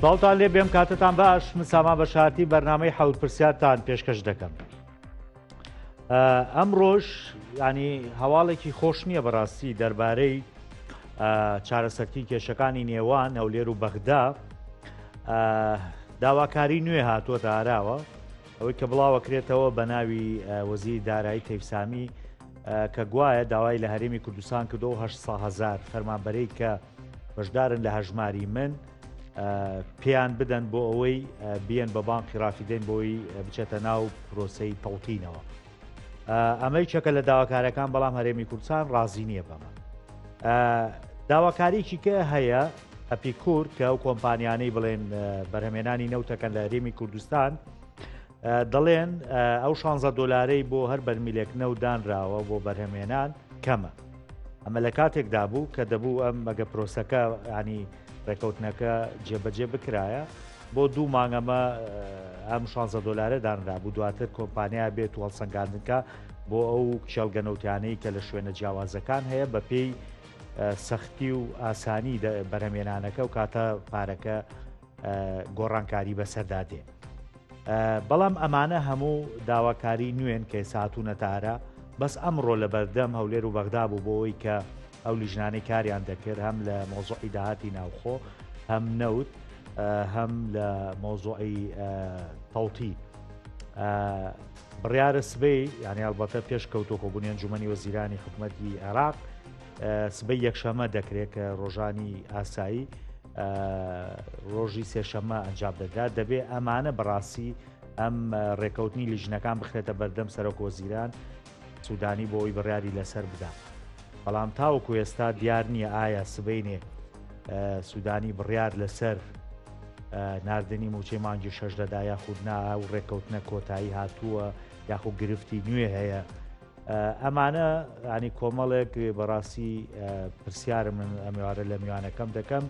سڵاوتان لێ بێم کاتتان باش من سامان بەشارتی بەرنامەی حەوت پرسیارتان پێشکەش دەکەم ئەمڕۆژ ینی هەواڵێکی خۆش نییە بەڕاستی دەربارەی چارەسەرتی کێشەکانی نێوان هەولێر و بەغدا داواکاری نوێ هاتووەتە ئاراوە ئەوەی کە بڵاوەکرێتەوە بە ناوی وەزیری دارایی تەیف سامی کە گوایە داوای لە هەرێمی کوردستان کردو هزار فەرمانبەرەی کە بەشدارن لە هەژماری من پێیان بدەن بۆ ئەوەی بیەن بە بانقی ڕافیدەین بۆی بچێتە ناو پرۆسەی تەوتینەوە. ئەمەی چەکە لە داواکارەکان بەڵام هەرێمی کوردستان ڕازی نییە بەمە. داواکاریی کە هەیە ئەپیکور کە ئەو کۆمپانیانەی بڵێن بەرهەمێنانی نەوتەکەن لە هەرێمی کوردستان دەڵێن ئەو 16 دۆلارەی بۆ هەر بەرمیلێک نەوت دانراوە بۆ بەرهەمێنان کەمە. ئەمە لە کاتێکدا بوو کە دەبوو ئەم مەگە پرۆسەکە ینی ڕێکەوتنەکە جێبەجێ بکرایە بۆ دوو مانگ ئەمە ئەم 16 دۆلارە دانرابوو دواتر کۆمپانیا بێت و هەڵسەنگاندنکە بۆ ئەو کێڵگە نەوتیانەی کە لە شوێنە جیاوازەکان هەیە بە پێی سەختی و ئاسانی بەرهەمێنانەکە و کاتە پارەکە گۆڕانکاری بەسەردا دێ. بەڵام ئەمانە هەموو داواکاری نوێن کە ئێستا هاتوونەتە ئارا، بەس ئەمڕۆ لە بەردەم هەولێر و بەغدا بوو بۆ ئەوەی کە ئەو لیژنانەی کاریان دەکرد هەم لە مەوزوعی داهاتی ناوخۆ هەم نەوت هەم لە مەوزوعی تەوتی بڕیارە سبەی یعنی ئەڵبەتە پێش کەوتۆ کۆبوونی ئەنجومەنی وەزیرانی حکوومەتی عێراق سبەی یەکشەمە دەکرێت کە ڕۆژانی ئاسایی ڕۆژی سێشەممە ئەنجام دەدرا دەبێ ئەمانە بەڕاستی ئەم ڕێکەوتنی لیژنەکان بخرێتە بەردەم سەرۆک وەزیران سوودانی بۆ ئەوی بڕیاری لەسەر بدا بەڵام تاوەکو ئێستا دیار نییە ئایا سبینێ سوودانی بڕیار لەسەر ناردنی موچەی مانگی شەش دەدا یاخود نا و ڕێککەوتنە کۆتایی هاتووە یاخود گرفتی نوێ هەیە ئەمانە ینی کۆمەڵێک بەڕاستی پرسیارم من ئەمێوارە لە میوانەکەم دەکەم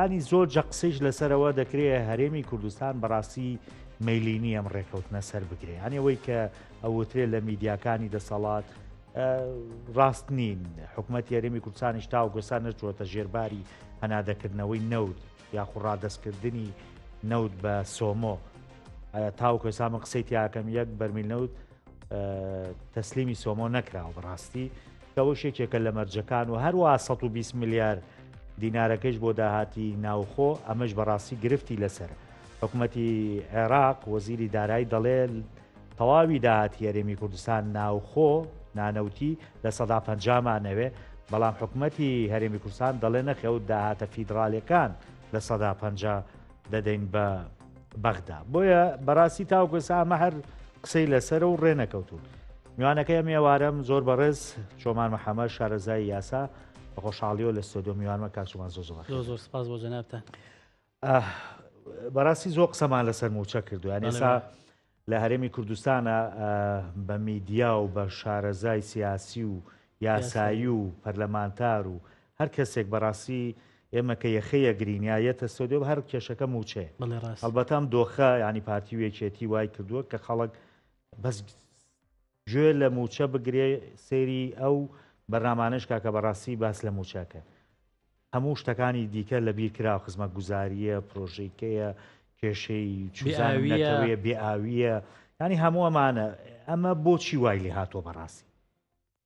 ینی زۆر جە قسەیش لەسەرەوە دەکرێت هەرێمی کوردستان بەڕاستی مەیلینی ئەم ڕێکەوتنە سەر بگرێ ینی ئەوەی کە ئەوترێ لە میدیاکانی دەسەڵات ڕاست نین حکوومەت هەرێمی کوردستانیش تاو گۆسان نەچووەتە ژێرباری هەنادەکردنەوەی نەوت یاخو ڕادەستکردنی نەوت بە سۆمۆ تاوکو ئێستا من قسەی تیاکەم یەک بەرمیل نەوت تەسلیمی سۆمۆ نەکراوە بەڕاستی کەەوەش یەکێکە لە مەرجەکان و هەروە 120 ملیار دینارەکەش بۆ داهاتی ناوخۆ ئەمەش بەڕاستی گرفتی لەسەر حکوومەتی عێراق وەزیری دارایی دەڵێ تەواوی داهاتی هەرێمی کوردستان ناوخۆ نانەوتی لە سەدا پەنجامانەوێ بەڵام حکوومەتی هەرێمی کوردستان دەڵێ نەخێو داهاتە فیدراالەکان لە سەدا پەنجا دەدەین بە بەغدا بۆیە بەڕاستی تاوەکو ئێستا ئەمە هەر قسەی لەسەرە و ڕێنەکەوتوون میوانەکەی ئەم ئێوارەم زۆر بەڕێز چۆمان محەممەد شارەزای یاسا بە خۆشحاڵیەوە لە ستۆدیۆ میوانمە کاک چۆمان زۆر زۆر زۆر زۆر سپاس بۆ جەنابتان بەڕاستی زۆر قسەمان لەسەر موچە کردو یان ئێستا لە هەرێمی کوردستانە بە میدیا و بە شارەزای سیاسی و یاسایی و پەرلەمانتار و هەر کەسێک بەڕاستی ئێمە کە یەخەی ئەگرین یا یەتە ستۆدیۆ هەر کێشەکە مووچەیە بەڵێ ڕاست هەڵبەتە ئەم دۆخە ینی پارتی و یەکێتی وای کردووە کە خەڵک بەس گوێ لە مووچە بگرێ سەیری ئەو بەرنامانەش کا کە بەڕاستی باس لە مووچەکە هەموو شتەکانی دیکە لە بیر کرا خزمەتگوزاریە پرۆژەیکەیە کێشەی چوزانم بێئاوییە. نەتەوەیە بێئاویە ینی هەموو ئەمانە ئەمە بۆچی وای لێ هاتووە بەڕاستی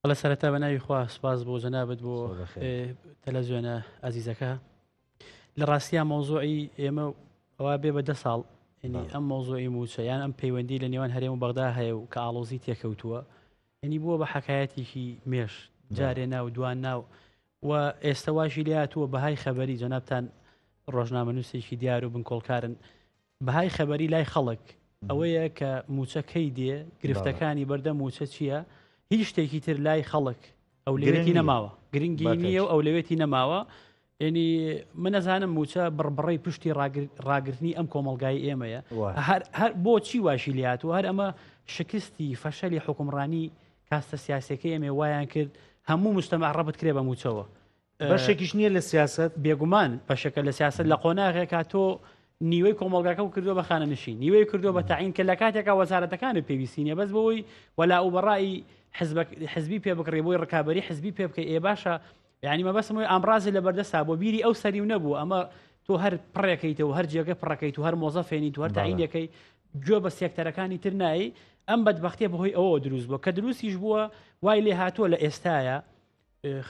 بەڵێ سەرەتا بە ناوی خوا سپاس بۆ جەنابت بۆ تەلەزیۆنە ئازیزەکە لە ڕاستیا مەوزوعی ئێمە ئەوە بێ بە دە ساڵ ینی ئەم مەوزوعی موچە یان ئەم پەیوەندی لە نێوان هەرێم و بەغدا هەیە و کە ئاڵۆزی تێکەوتووە ینی بووە بە حکایەتێکی مێش جارێ ناو دوان ناو و ئێستا واشی لاتووە بەهای خەبەری جەنابتان ڕۆژنامەنووسێکی دیار و بنکۆڵکارن بەهای خەبەری لای خەڵک ئەوەیە کە مووچە کەی دێ، گرفتەکانی بەردەم مووچە چییە، هیچ شتێکی تر لای خەڵک ئەولەوێتی نەماوە، گرنگی نییە و ئەولەوێتی نەماوە. یعنی من نەزانم مووچە بڕبڕەی پشتی ڕاگرتنی ئەم کۆمەڵگای ئێمەیە هەر بۆچی واشی لاتوە هەر ئەمە شکستی فەشەلی حکومڕانی کاستە سیاسەکەی ئێمە وایان کرد هەموو مجتەمع ڕەبت کرێ بە مووچەوە بەشێکیش نییە لە سیاسەت؟ بێگومان بەشێکە لە سیاسەت لە قۆناغێکا تۆ نیوەی کۆمەڵگاکە و کردووە بە خانەنشین نیوەی کردووە بە تەعین کە لە کاتێکا وەزارەتەکانت پێویستی نییە بەس بۆی وەلا و بەڕای حزبی پێ بکڕی بۆی ڕکابی حزبی پێ بکەی ئێ باشە یعنی مەبەستم ئەوەی ئامرازی لە بەردەستا بۆ بیری ئەو سەری و نەبوو ئەمە تۆ هەر پڕێکەیتەوە هەر جێگە پڕەکەیت و هەر مۆزەفێنیت و هەر تەعینەکەی گوێ بە سێکتەرەکانی تر نایی ئەم بەدبەختیە بەهۆی ئەوەوە دروست بووە کە دروستیش بووە وای لێ هاتووە لە ئێستاە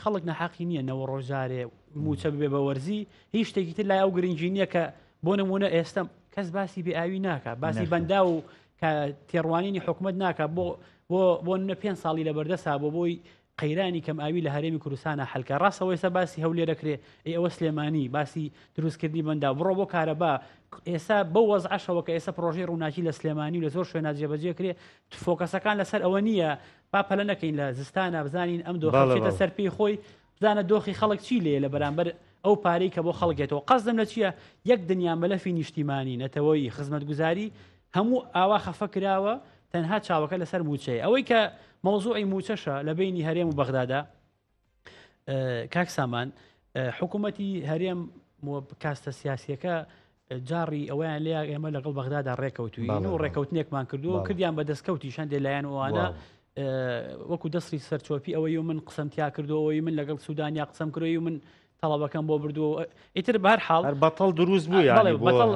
خەڵک نەحەقی نییە نەوە ڕۆژارێ موچە ببێ بە وەرزی هیچ شتێکی تر لای ئەو گرنگی نییە کە بۆ نمونە ئێستا کەس باسی بێ ئاوی ناکە باسی بەندا و کە تێڕوانینی حکوومەت ناکە بۆ بۆ بۆ نە پێ ساڵی لە بەردەسا بۆ بۆی قەیرانی کەم ئاوی لە هەرێمی کوردستانا حەل کە. ڕاستە ئێستا باسی هەولێر ئەکرێ، ئەی ئەوە سلێمانی، باسی دروستکردنی بەنداو، بڕۆ بۆ کارەبا، ئێستا بەو وەزعەشەوە کە ئێستا پڕۆژەی ڕووناکی لە سلێمانی و لە زۆر شوێنا جێبەجێ کرێ، focus ەکان لەسەر ئەوە نییە، با پەلە نەکەین لە زستانا بزانین ئەم دۆخە بچێتە سەر پێی خۆی، بزانە دۆخی خەڵک چی لێیە لە بەرامبەر ئەو پارەی کە بۆ خەڵک یەتەوە. قەسدم لە چییە؟ یەک دنیا مەلەفی نیشتیمانی، نەتەوەیی، خزمەتگوزاری هەموو ئاوا خەفە کراوە، تەنها چاوەکە لەسەر مووچەیە. ئەوەی کە مەوزوعی مووچەشە لە بەینی هەرێم و بەغدادا، کاک سامان، حکوومەتی هەرێم و کاستە سیاسیەکە جاڕی ئەوەیان لێ ئێمە لەگەڵ بەغدادا ڕێکەوتوین و ڕێکەوتنێکمان کردووە و کردیان بە دەستکەوتیش هەندێک لایەن ئەوانە وەکو دەستی سەرچۆپی ئەوەی و من قسەم تیا کردەوەی من لەگەڵ سوودانیا قسەم کردوی و من تەڵەبەکەم بۆ بردووە ئیتر بەهر حاڵ بەتەڵ دروست بوو بەتەڵ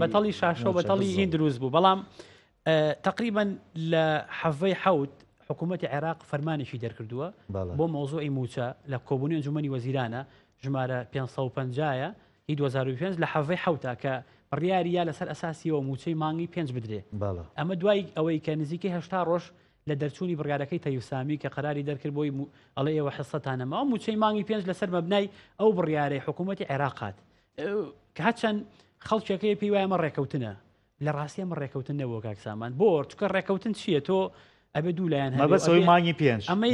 بەتەڵی شاشە بەتەڵی هین دروست بوو بەڵام تقریبا لە حەڤەی حەوت حکوومەتی عێراق فەرمانێکی دەرکردووە بۆ مۆزوعی موچە لە کۆبوونی ئەنجومەنی وەزیرانە ژمارە 550 هی 2005 لە حەڤەی حەوتا کە بڕیاری یا لەسەر ئەساسیەوە موچەی مانگی پێنج بدرێ ئەمە دوای ئەوەی کە نزیکەی هەشتا ڕۆژ لە دەرچوونی بڕیارەکەی تەیف سامی کە قەراری دەرکرد بۆی ئەڵێ ئێوە حسەتان نەماوە موچەی مانگی پێنج لەسەر مەبنای ئەو بڕیارەی حکوومەتی عێراق هات کە هەرچەند خەڵکێکەیە پێی وایە ئەمە ڕێکەوتنە لە ڕاستی ئەمە ڕێکەوتن نەبووە کاک سامان بۆ چکە ڕێکەوتن چییە تۆ ئەبێ دوو لایەن هەبەسەوەی مانگی پێنج ئەمەی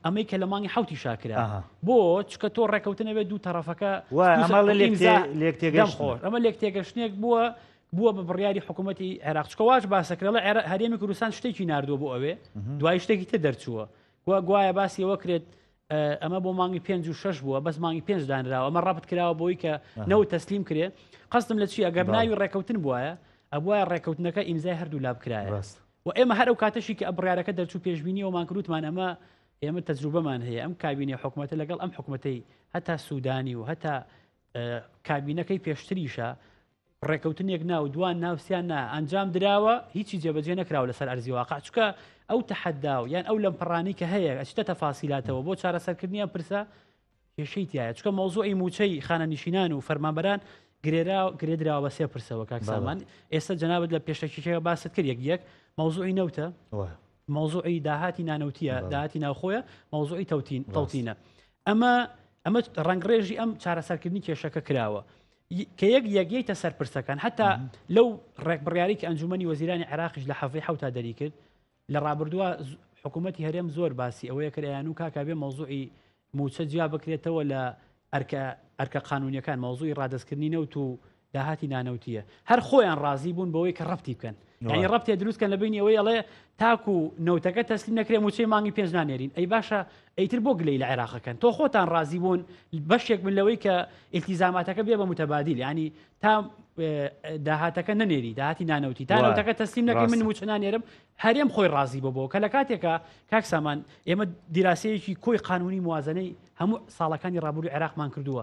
ئەمەی کە لە مانگی حوتی شاکرا بۆ چکە تۆ ڕێکەوتن ئەبێ دوو تەرەفەکە خۆش ئەمە لێک تێگەشتنێک بووە بووە بە بڕیاری حکوومەتی عێراق چکە واش باسەکرێڵە هەرێمی کوردستان شتێکی نردووە بۆ ئەوێ دوای شتێکی تر دەرچووە گوایە باسی ئەوە کرێت ئەمە بۆ مانگی پێنج و شەش بووە بەس مانگی پێنج دانراوە ئەمە ڕەبت کراوە بۆی کە نەوت تەسلیم کرێ قەستم لە چی ئەگەر ناوی ڕێکەوتن بواە ئەبواە ڕێکەوتنەکە ئیمزای هەردوو لا بکرایە و ئێمە هەر ئەو کاتەشی کە بڕیارەکە دەرچوو پێشبینی ئەومان کروتمان ئەمە ئێمە تەجروبەمان هەیە ئەم کابینەی حکوومەتە لەگەڵ ئەم حکوومەتەی هەتا سوودانی و هەتا کابینەکەی پێشتریشە ڕێکەوتنێک نا و دوان نا و سیان نا ئەنجام دراوە هیچی جێبەجێ نەکراوە لەسەر ئەرزی واقع چونکە ئەو تەحەدا و یان ئەو لەمپەڕانەی کە هەیە ئەچیتە تەفاسیلاتەوە بۆ چارەسەرکردنی ئەم پرسە کێشەی تایە چونکە مەوزوعی موچەی خانەنشینان و فەرمانبەران گرێرا گرێدراوە بە سێ پرسەوە کاک سامان ئێستا جەنابت لە پێشەکیەکە باست کرد یەک یەک مەوزوعی نەوتە مەوزوعی داهاتی نانەوتیە داهاتی ناوخۆیە مەوزوعی تەوتین تەوتینە ئەمە ئەمە ڕەنگڕێژی ئەم چارەسەرکردنی کێشەکە کراوە کە یەک یەک یەیتە سەر پرسەکان حتا لەو ڕێک بڕیاری کە ئەنجومەنی وەزیرانی عێراقیش لە حەڤەی حەوتا دەری کرد لە ڕابردووە حکوومەتی هەرێم زۆر باسی ئەوەیە کرد ئەیان و کاکا بێ مەوزوعی موچە جیا بکرێتەوە لە ئەرکە ئەرکە قانونیەکان مەوزوعی ڕادەستکردنی نەوت و داهاتی نانەوتیە هەر خۆیان ڕازی بوون بەوەی کە ڕەبتی بکەن یعنی ڕەبتێ دروست کەن لە بینی ئەوەی ئەڵێ تاکو نەوتەکە تەسلیم نەکرێ موچەی مانگی پێنج نانێرین ئەی باشە ئەیتر بۆ گلەی لە عێراقەکەن تۆ خۆتان ڕازی بوون بەشێک بن لەوەی کە ئیلتیزاماتەکە بێ بە متەبادیل ینی تا داهاتەکە نەنێری داهاتی نانەوتی تا نەوتەکە تەسلیم نەکەی من موچە نانێرم هەرێم خۆی ڕازی بۆ بۆ کە لە کاتێکە کاک سامان ئێمە دیراسەیەکی کۆی قانونی موازنەی هەموو ساڵەکانی ڕابووری عێراقمان کردووە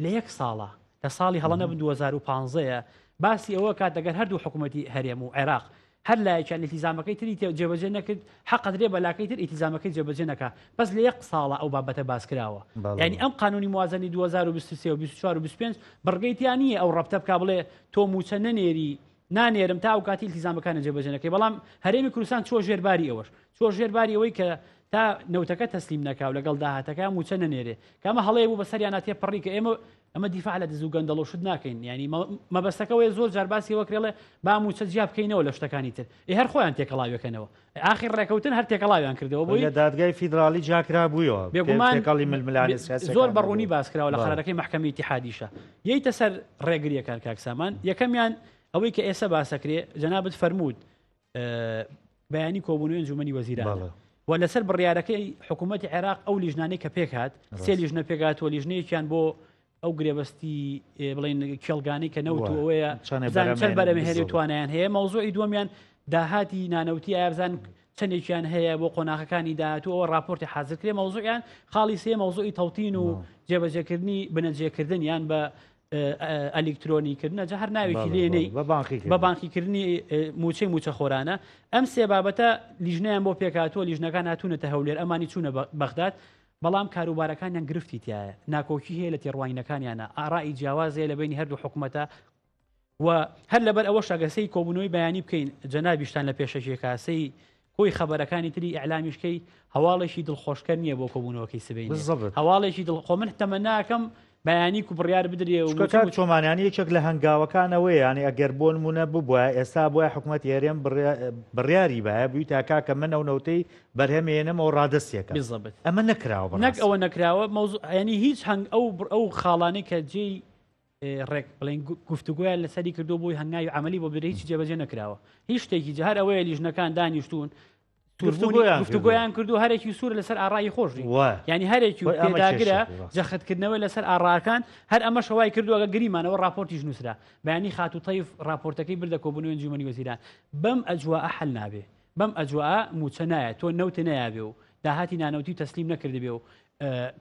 لە یەک ساڵە لە ساڵی هەڵە نەبن 2015 باسی ئەوە کات ئەگەر هەردوو حکوومەتی هەرێم و عێراق هەر لایەکیان ئیلتیزامەکەی تری جێبەجێ نەکرد حەقە درێ بە لاکەی تر ئیلتیزامەکەی جێبەجێ نەکا بەس لە یەک ساڵە ئەو بابەتە باس کراوە یعنی ئەم قانونی موازنی 2023 و 24 و 25 بڕگەی تیا نییە ئەو ڕەبتە بکا بڵێ تۆ موچە نەنێری نانێرم تا ئەو کاتی ئیلتیزامەکانە جێبەجێ نەکەی بەڵام هەرێمی کوردستان چوە ژێر باری ئەوەش چوە ژێر باری ئەوەی کە تا نەوتەکە تەسلیم نەکا و لەگەڵ داهاتەکە موچە نەنێرێ کە ئەمە هەڵەیە بوو بەسەریانا تێپەڕی کە ئێمە ئەمە دیفاع لە دز و گەندەڵ و شت ناکەین یعنی مەبەستەکە وەیە زۆر جار باسی ئەوە کرێڵێ با موچە جیا بکەینەوە لە شتەکانی تر ئێ هەر خۆیان تێکەڵاویەکەنەوە ئاخر ڕێکەوتن هەر تێکەڵاویان کردەوە بۆی لە دادگای فیدراڵی جیاکرابوویەوە بێگومان تێکەڵی ململانێ سیاسیەکان زۆر بە ڕوونی بوو. باس کراوە لە بەڵێ. قەرارەکەی مەحکەمەی ئیتیحادیشە یەیتە سەر ڕێگریەکان کاک سامان یەکەمیان ئەوەی کە ئێستا باسەکرێ جەنابت فەرمووت بەیانی کۆبوونەوەی ئەنجومەنی وەزیران و لەسەر بڕیارەکەی حکوومەتی عێراق ئەو لیژنانەی کە پێکهات سێ لیژنە پێکهاتووە لیژنەیەکیان بۆ ئەو گرێبەستی بڵین کێڵگانی کە نەوت و ئەوەیە چەند بەرەمهێنێ توانیان هەیە مەوزوعی دووەمیان داهاتی نانەوتی ئایابزان چەندێکیان هەیە بۆ قۆناغەکانی داهاتوو ئەوە راپۆرتی حازر کرێ مەوزوعیان خاڵی سێ مەوزوعی تەوتین و جێبەجێکردنی بنەجێکردن یان بە ئەلیکترۆنی کردنە جا هەر ناوێکی لێنەی بە بانقیکردنی موچەی موچەخۆرانە ئەم سێ بابەتە لیژنیان بۆ پێکاتوە لیژنەکان هاتوونەتە هەولێر ئەمانی چوونە بەغداد بەڵام کاروبارەکانیان گرفتی تایە ناکۆکی هەیە لە تێڕوانینەکانیانە ئارای جیاوازەیە لە بینی هەردوو حکوومەتە و هەر لەبەر ئەوەش ئەگەر سەیری کۆبوونەوەی بەیانی بکەین جەنابیشتان لە پێشەکیەکە سەیری کۆی خەبەرەکانی تری ئیعلامیش کەی هەواڵێکی دڵخۆشکەر نییە بۆ کۆبوونەوەکەی سبەینێ بالضبط. هەواڵێکی دڵ خۆ من تەمەناکەم بەیانی کو بڕیار بدرێ و چونکە موچە کاک موچ چۆمان یانی یەکێک لە هەنگاوەکان ئەوەیە یانی ئەگەر بۆ نموونە ببوایە ئێستا بوایە حکومەتی هەرێم بڕیاری بایە بویتا کاکە من ئەو نەوتەی بەرهەم ئێنم ئەو ڕادەستێکە بالضبط. ئەمە نەکراوە نەک بەڕاستی. ئەوە نەکراوە مەوزوع یانی هیچ هەنگ ئەو ئەو خاڵانەی کە جێی ڕێک بڵێن گفتوگۆیان لەسەری کردو بۆی هەنگاوی عملی بۆ بدرێ هیچ جێبەجێ نەکراوە هیچ شتێکی جە هەر ئەوەیە لیژنەکان دانیشتون گفتوگۆیان کردو هەرێکی سوور لەسەر ئارایی خۆشی ینی هەرێکی و پێداگرە جەختکردنەوە لەسەر ئاراکان هەر ئەمە شەوای کردووەگە گریمانەوە راپۆرتیش نووسرا بەیانی خاتو تەیف راپۆرتەکەی بردە کۆبوونەوەی ئەنجومەنی وەزیران بەم ئەجوا ئەحل نابێ بەم ئەجوا موچە نایە تۆ نەوت نایابێ و داهاتی نانەوتی تەسلیم نەکردبێ و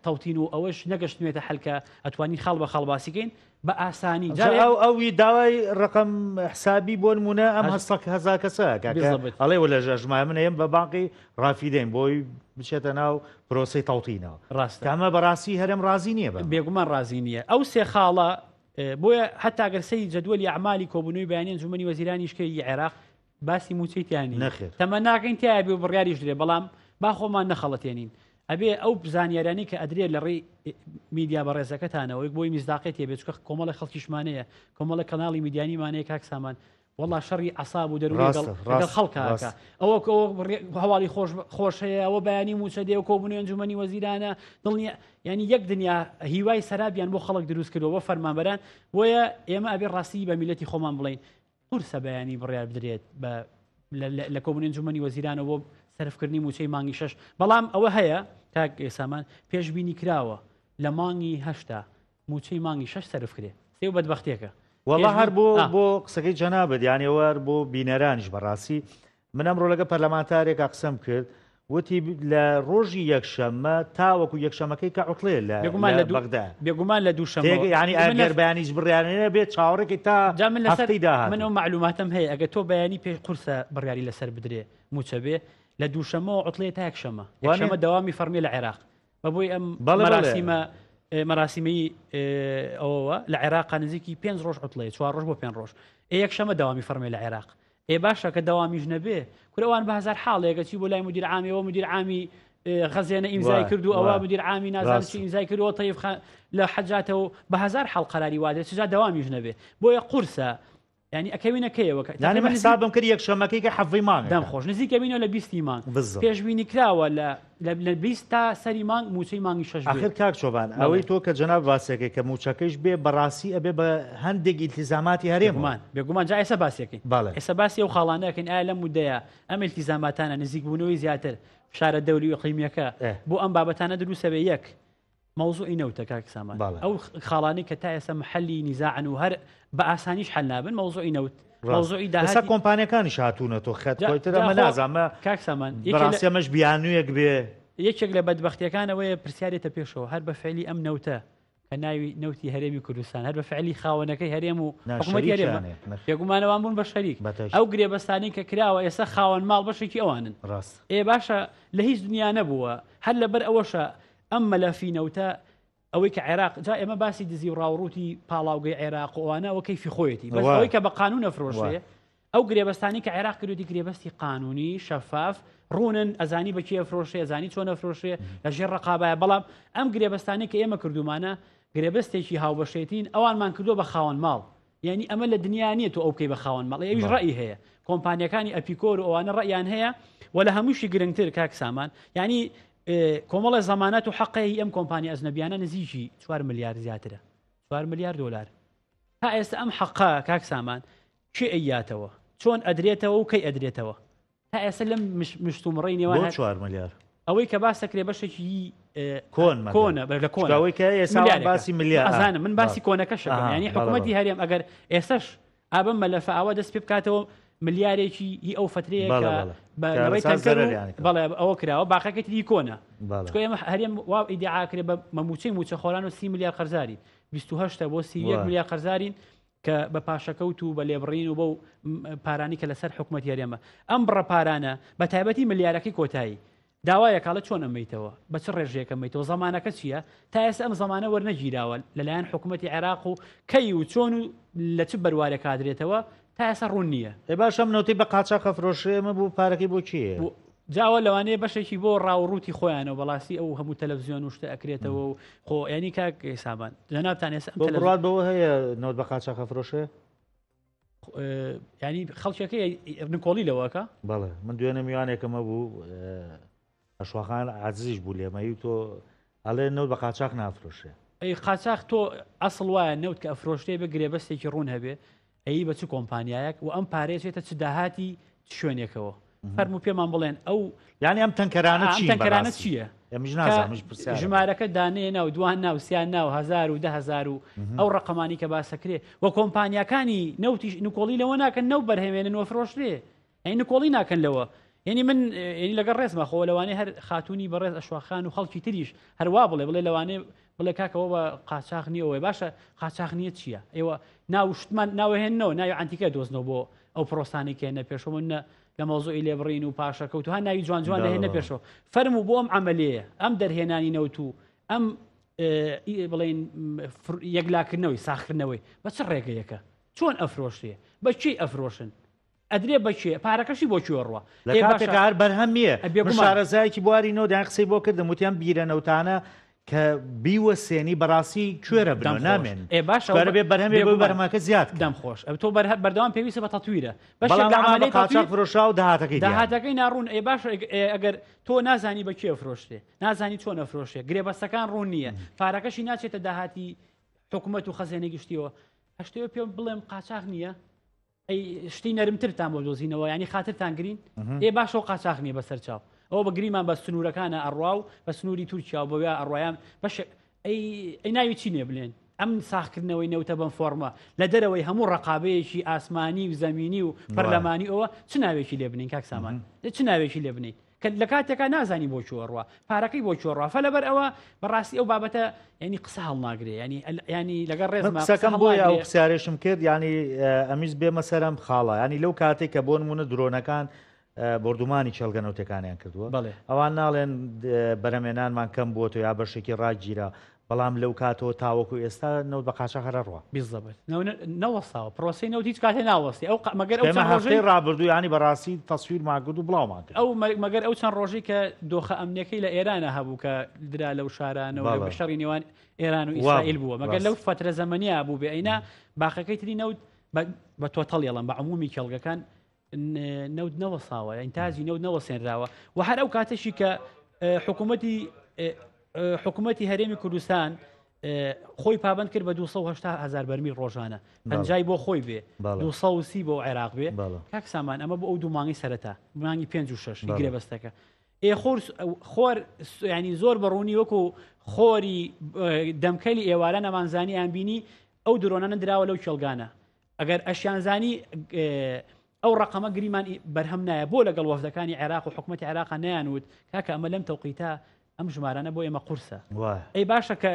تەوتین و ئەوەش نەگەشتنوێتە حەل کە ئەتوانین خاڵ بە خاڵ باسی کەین بە ئاسانی جا ئەو ئەوی داوای ڕقم حسابی بۆ نمونە ئەم هەستەک هەزار کەسە ئەڵێ لە ژەژمای من ئەم بە بانقی ڕافیدەین بۆی بچێتە ناو پرۆسی تەوتینەوە ڕاست ئەمە بەڕاستی هەرم ڕازی نییە بە بێگومان ڕازی نییە ئەو سێ خاڵە بۆیە هەتا گەر سەیری جەدوەلی ئەعمالی کۆبوونەوەی بەیانی ئەنجومەنی وەزیرانیش کەی عێراق باسی مووچەی تیا نییە. نەخێر. تەمەناکەین تیایا بێ و بڕیاریش درێ بەڵام با خۆمان نەخەڵەتێنین. ئەبێ ئەو زانیاریانەی کە ئەدرێ لە ڕێی میدیا بەڕێزەکەتانەوە بۆی میسداقیەت هەبێ چونکە کۆمەڵێک خەڵکیشمان هەیە کۆمەڵێک کەناڵی میدیانیمان هەیە کاک سامان وەڵا شەڕی عەساب و دەروونی ڕاستە، لەگەڵ لەگەڵ ڕاستە، خەڵکا ئەکا. ڕاستە. ئەوە کە ئەوە بڕێ هەواڵی خۆش خۆش هەیە ئەوە بەیانی مووچە دێ و کۆبوونەوەی ئەنجومەنی وەزیرانە دڵنیا یانی یەک دنیا هیوای سەرابیان بۆ خەڵک دروست کردووە بۆ فەرمانبەران بۆیە ئێمە ئەبێ ڕاستی بە میللەتی خۆمان بڵێین قورسە بەیانی بڕیار بدرێت بە لە کۆبوونەوەی ئەنجومەنی وەزیرانەوە بۆ سەرفکردنی مووچەی مانگی شەش، بەڵام ئەوە هەیە کاک سامان پێشبینی کراوە لە مانگی هەشتا مووچەی مانگی شەش سەرف کرێ سێ و بەدبەختیەکە. وەڵا هەر بۆ بۆ قسەکەی جەنابت یانی ئەوە هەر بۆ بینەرانیش بەڕاستی من ئەمڕۆ لەگە پەرلەمانتارێکا قسەم کرد وتی لە ڕۆژی یەکشەممە تاوەکو یەکشەمەکەی کە عوتڵەیە لە بێگومان لە لە بەغدا بێگومان لە دووشەممەوە تێگە یانی من لە ئەگەر بەیانیش بڕیار نەبێت چاوەڕێکەی تا جا من لەسەر هەفتەی من داهاتوو. ئەو مەعلوماتەم هەیە ئەگەر تۆ بەیانی پێ قورسە بڕیاری لەسەر بدرێ مووچە بێ لە دووشەممەوە عوتڵەیە تا یەکشەممە وانیە؟ یەکشەممە دەوامی فەڕمیە لە عێراق بە بۆی ئەم بەڵێ بەڵێ. مەراسیمە مەراسیمەی ئەوەوە لە عێراقا نزیکی پێنج ڕۆژ عوتڵەیە چوار ڕۆژ بۆ پێنج ڕۆژ ئێ یەکشەممە دەوامی فەڕمیە لە عێراق ئێ باشە کە دەوامیش نەبێ کورە ئەوان بە هەزار حاڵێک ئەچی بۆ لای مدیر عامی ئەوە مدیر عامی خەزێنە ئیمزای کرد و ئەوە مدیر عامی نازانم چی ئیمزای کرد و تەیف لە حەجاتەوە بە هەزار حاڵ قەراری وادێ چجا دەوامیش نەبێ بۆیە قورسە یعنی ئەکەوینە کەیەوە کە یعنی من حسابم کرد یەکشەممەکەی کە حەڤەی مانگەکە دەم خۆش نزیکە بینەوە لە بیستی مانگ بالضبط. پێشبینی کراوە لە لە 20 تا سەری مانگ موچەی مانگی شەش بێ. ئاخر کاک چۆبان ئەوەی تۆ کە جەناب باسێکەی کە موچەکەیش بێ بەڕاستی ئەبێ بە هەندێک ئیلتیزاماتی هەرێمەوە. بێگومان بێگومان جا ئێستا باسیەکەین بەڵێ. ئێستا باسی ئەو خاڵانە ئەکەین ئایا لەم مودەیە ئەم ئیلتیزاماتانە نزیکبوونەوەی زیاتر فشارە دەولی و ئیقلیمیەکە بۆ ئەم بابەتانە دروستەبێ یەک مەوزوعی نەوتە کاک سامان ئەو خاڵانەی کە تا ئێستا محلی نیزاعن و هەر بە ئاسانیش حل نابن مەوزوعی نەوت مەوزوعی داهاتی ئێستا کۆمپانیەکانیش هاتوونە تۆ خەت خۆی تر ئەمە نازانم کاک سامان بەڕاستی ئەمەش بیانوویەک بێ یەکێک لە بەدبەختیەکان ئەوەیە پرسیارێتە پێشەوە هەر بە فعلی ئەم نەوتە کە ناوی نەوتی هەرێمی کوردستان هەر بە فعلی خاوەنەکەی هەرێم و حکوومەتی هەرێمە بێگومان ئەوان بوون بە شەریک ئەو گرێبەستانەی کە کراوە ئێستا خاوەن ماڵ بەشێکی ئەوانن ڕاست ئێ باشە لە هیچ دنیا نەبووە هەر لەبەر ئەوەشە ئەم مەلەفی نەوتە ئەوەی کە عێراق جا ئێمە باسی دزی و ڕاوڕووتی پاڵاوگەی عێراق و ئەوانە ئەوە کەیفی خۆیەتی بەس ئەوەی کە بە قانون ئەفرۆشرێ ئەو گرێبەستانی کە عێراق کردوێتی گرێبەستی قانونی شەفاف ڕوونن ئەزانی بە کێ ئەفرۆشێ ئەزانی چۆن ئەفرۆشێ لە ژێر ڕقابایە بەڵام ئەم گرێبەستانی کە ئێمە کردومانە گرێبەستێکی هاوبەشێتین ئەوانمان کردووە بە خاوەن ماڵ یانی ئەمە لە دنیا نییە تۆ ئەو بکەی بە خاوەن ماڵ ئەویش ڕەئی هەیە کۆمپانیەکانی ئەپیکۆر و ئەوانە ڕەئیان هەیە و لە هەمووشی گرنگتر کاک سامان یانی کۆمەڵە زەمانات و حەقەی ئەم کۆمپانیا ئەجنەبیانە نزیکی 4 ملیار زیاترە 4 ملیار دلار تا ئێستا ئەم حەقە کاک سامان کێ ئەیاتەوە چۆن ئەدرێتەوە و کەی ئەدرێتەوە تا ئێستا لەم مشتومڕەی نێوان بۆ 4 ملیار ئەوەی کە باس دەکرێت بەشێکی کۆن کۆنە بەر لە کۆن ئەوەی کە ئێستا باسی ملیار ئەزانم من باسی کۆنەکەشەکەم ینی حکوومەتی هەرێم ئەگەر ئێستش ئابم مەلەفە ئاوا دەست پێ بکاتەوە ملیارێکی هی ئەو فترەیە بەڵێ ئەوە کراوە باقەکەی تری کۆنە چکۆ ئێمە هەرێم وا ئیدعا کرێ بە مەموچەی موچەخۆران و 30 ملیار قەرزاری. 28 بۆ 31 ملیار قەرزارین کە بە پاشەکەوت و بە لێبڕین و بەو پارانی کە لەسەر حکوومەت هەرێمە ئەم بڕە پارانە بە تایبەتی ملیارەکەی کۆتایی داوایەک ئەڵێ چۆن ئەمەیتەوە بە چ ڕێژەیەک ئەمەیتەوە زەمانەکە چییە تا ئێستا ئەم زەمانە وەرنەگیراوە لەلایەن حکوومەتی عێراق و کەی و چۆن و لە چ بەروارێک ئادرێتەوە تا ئێستا ڕوون نییە. ئێ باشە ئەم نەوتەی بە قاچاخ ئەفرۆشرێ ئێمە بۆ پارەکەی بۆ کێیە؟ جا ئەوە لەوانەیە بەشێکی بۆ ڕاو ڕووتی خۆیانەوە بەڵاستی ئەو هەموو تەلەفزیۆن و شتە ئەکرێتەوە و خۆ یانی کاک سامان جەنابتان ئێستا ئەم تۆ بڕوات بەوە هەیە نەوت بە قاچاخ ئەفرۆشرێ؟ ینی خەڵکەکە نکۆڵی لەوەکە بەڵێ من دوێنێ میوانێکم هەبوو ئەشواخان عزیزیش بوو لێمەی تۆ ئەڵێ نەوت بە قاچاخ نافرۆشێ ئەی قاچاخ تۆ ئەسڵ وایە نەوت کە ئەفرۆشتێ بە گرێبەستێکی ڕوون هەبێ ئەی بە چ کۆمپانیایەک و ئەم پارێچێتە چ داهاتی شوێنێکەوە فەرموو پێمان بڵێن ئەو یانی ئەم تەنکەرانە چی تەنکەرانە چییە؟ ژمارەکە دانەیە ناو دوان ناو سیان ناو هزار و دههزار و ئەو ڕقەمانی کە باسەکرێ و کۆمپانیاکانی نەوتیش نکۆڵی لەوە ناکەن نەو بەرهەمێنن و فرۆشرێ ئەی نکۆڵی ناکەن لەوە یعنی من یعنی لەگەڵ ڕێزمە خۆ لەوانەیە هەر خاتونی بەڕێز ئەشواخان و خەڵکی تریش هەروا بڵێ بڵێ لەوانەیە بڵێ کاکەەوە بە قاچاخ نییەوەی باشە قاچاخ نییە چییە ئێوە ناوشتمان ناوەهێنەوە ناوی ئەنتیکە دۆزنەوە بۆ ئەو پرۆسانی کێنە پێشەوە نە لە مەوزوعی لێبڕین و پاشەکەوت و ها ناوی جوان جوان دەهێنە پێشەوە فەرموو بۆ ئەم عەمەلیەیە ئەم دەرهێنانی نەوت و ئەم بڵێن یەکلاکردنەوەی ساخکردنەوەی بە چ ڕێگەیەکە چۆن ئەفرۆشرێ بە کێی ئەفرۆشن ئەدرێ بە کێ پارەکەشی بۆ کوێ ڕوە لە کاتێکا هەر بەرهەم نییە شارەزایەکی بواری نەوت قسەی بۆ کردم وتیان بیرە نەوتانە کە بیوەسێنی بەڕاستی کوێرە بنەوە نامێن ئێ باشە کوێرە بێ بەرهەمێ بۆ بەرهەمەکە زیاد دەم خۆش ئەو تۆ بەرهە بەردەوام پێویستە بە تەتویرە بەشێک لە عەمەلیەی قاچاخ فرۆشرا و داهاتەکەی دیارە. داهاتەکەی ناڕوون ئێ باشە ئەگەر تۆ نازانی بە کێ ئەفرۆشرێ نازانی چۆن ئەفرۆشرێ گرێبەستەکان ڕوون نییە پارەکەشی ناچێتە داهاتی حکومەت و خەزێنەی گشتیەوە هەشتەوە پێم بڵێم قاچاخ نییە ئەی شتی نەرمترتان بۆ دۆزینەوە ینی خاترتان گرین ئێ باشەوە قاچاخ نییە بەسەر چاو ئەوە بە گریمان بە سنوورەکانە ئەڕوا و بە سنووری تورکیا و بەویا ئەڕوایان بەش ئەی ناوی چی نێ بلێن ئەم ساخکردنەوەی نەوتە بەم فۆرمە لە دەرەوەی هەموو ڕقابەیەکی ئاسمانی و زەمینی و پەرلەمانی ئەوە چ ناوێکی لێ بنین کاک سامان چ ناوێکی لێ بنین کە لە کاتێکا نازانی بۆ کوێ ڕوا پارەکەی بۆ کوێ ڕوا فەلەبەر ئەوە بەڕاستی ئەو بابەتە ینی قسە هەڵناگرێ ینی ینی لەگەڵ ڕێز قسەکەم بۆیە ئەو پرسیارێشم کرد ینی ئەمیز بێمە سەرم خاڵە ینی لەو کاتێک کە بۆ نمونە درۆنەکان بردومانی کێڵگە نەوتەکانیان کردووە ئەوان ناڵێن بەرەمێنانمان کەم بووە یا بەشێکی ڕاگیرا بەڵام لەو کاتەوە تاوەکو ئێستا نەوت بە قاچاخ هەر ئەڕوا. بیزەبت نەوەستاوە پرۆسەی نەوت هیچ کاتێ ناوەستی ئەو مەگەر ئەو چەند ڕۆژەی ڕابردوو ینی بەڕاستی تەسویرمان کرد و بڵاومان کرد ئەو مەگەر ئەو چەند ڕۆژەی کە دۆخە ئەمنیەکەی لە ئێرانە هەبوو کە درا لەو شارانەوە لە شەڕی نێوان ئێران و ئیسرائیل بووە مەگەر لەو فترە زەمەنیا بوو بێ ئەینا باقەکەی تری نەوت بە تۆتەڵ یەڵم بە عمومی کێڵگەکان نەوت نەوەساوە ئینتاجی نەوت نەوەسێنراوە و هەر ئەو کاتەشی کە حکوومەتی حکوومەتی هەرێمی کوردستان خۆی پابند کرد بە 280 هزار بەرمیل ڕۆژانە پەنجای بۆ خۆی بێ 230 بۆ عێراق بێ کاک سامان ئەمە بۆ ئەو دوو مانگی سەرەتا مانگی 5 و 6 گرێبەستەکە ئێ خۆر خۆر ینی زۆر بەڕوونی وەکو خۆری دەمکەلی ئێوارە نەمانزانی ئەیان بینی ئەو درۆنانە دراوە لەو کێڵگانە ئەگەر ئەشیانزانی ئەو ڕقەمە گریمان بەرهەم نایە بۆ لەگەڵ وەفدەکانی عێراق و حکوومەتی عێراق نەیان وت کاکە ئەمە لەم تەوقیتە ئەم ژمارانە بۆ ئێمە قورسە ئەی باشە کە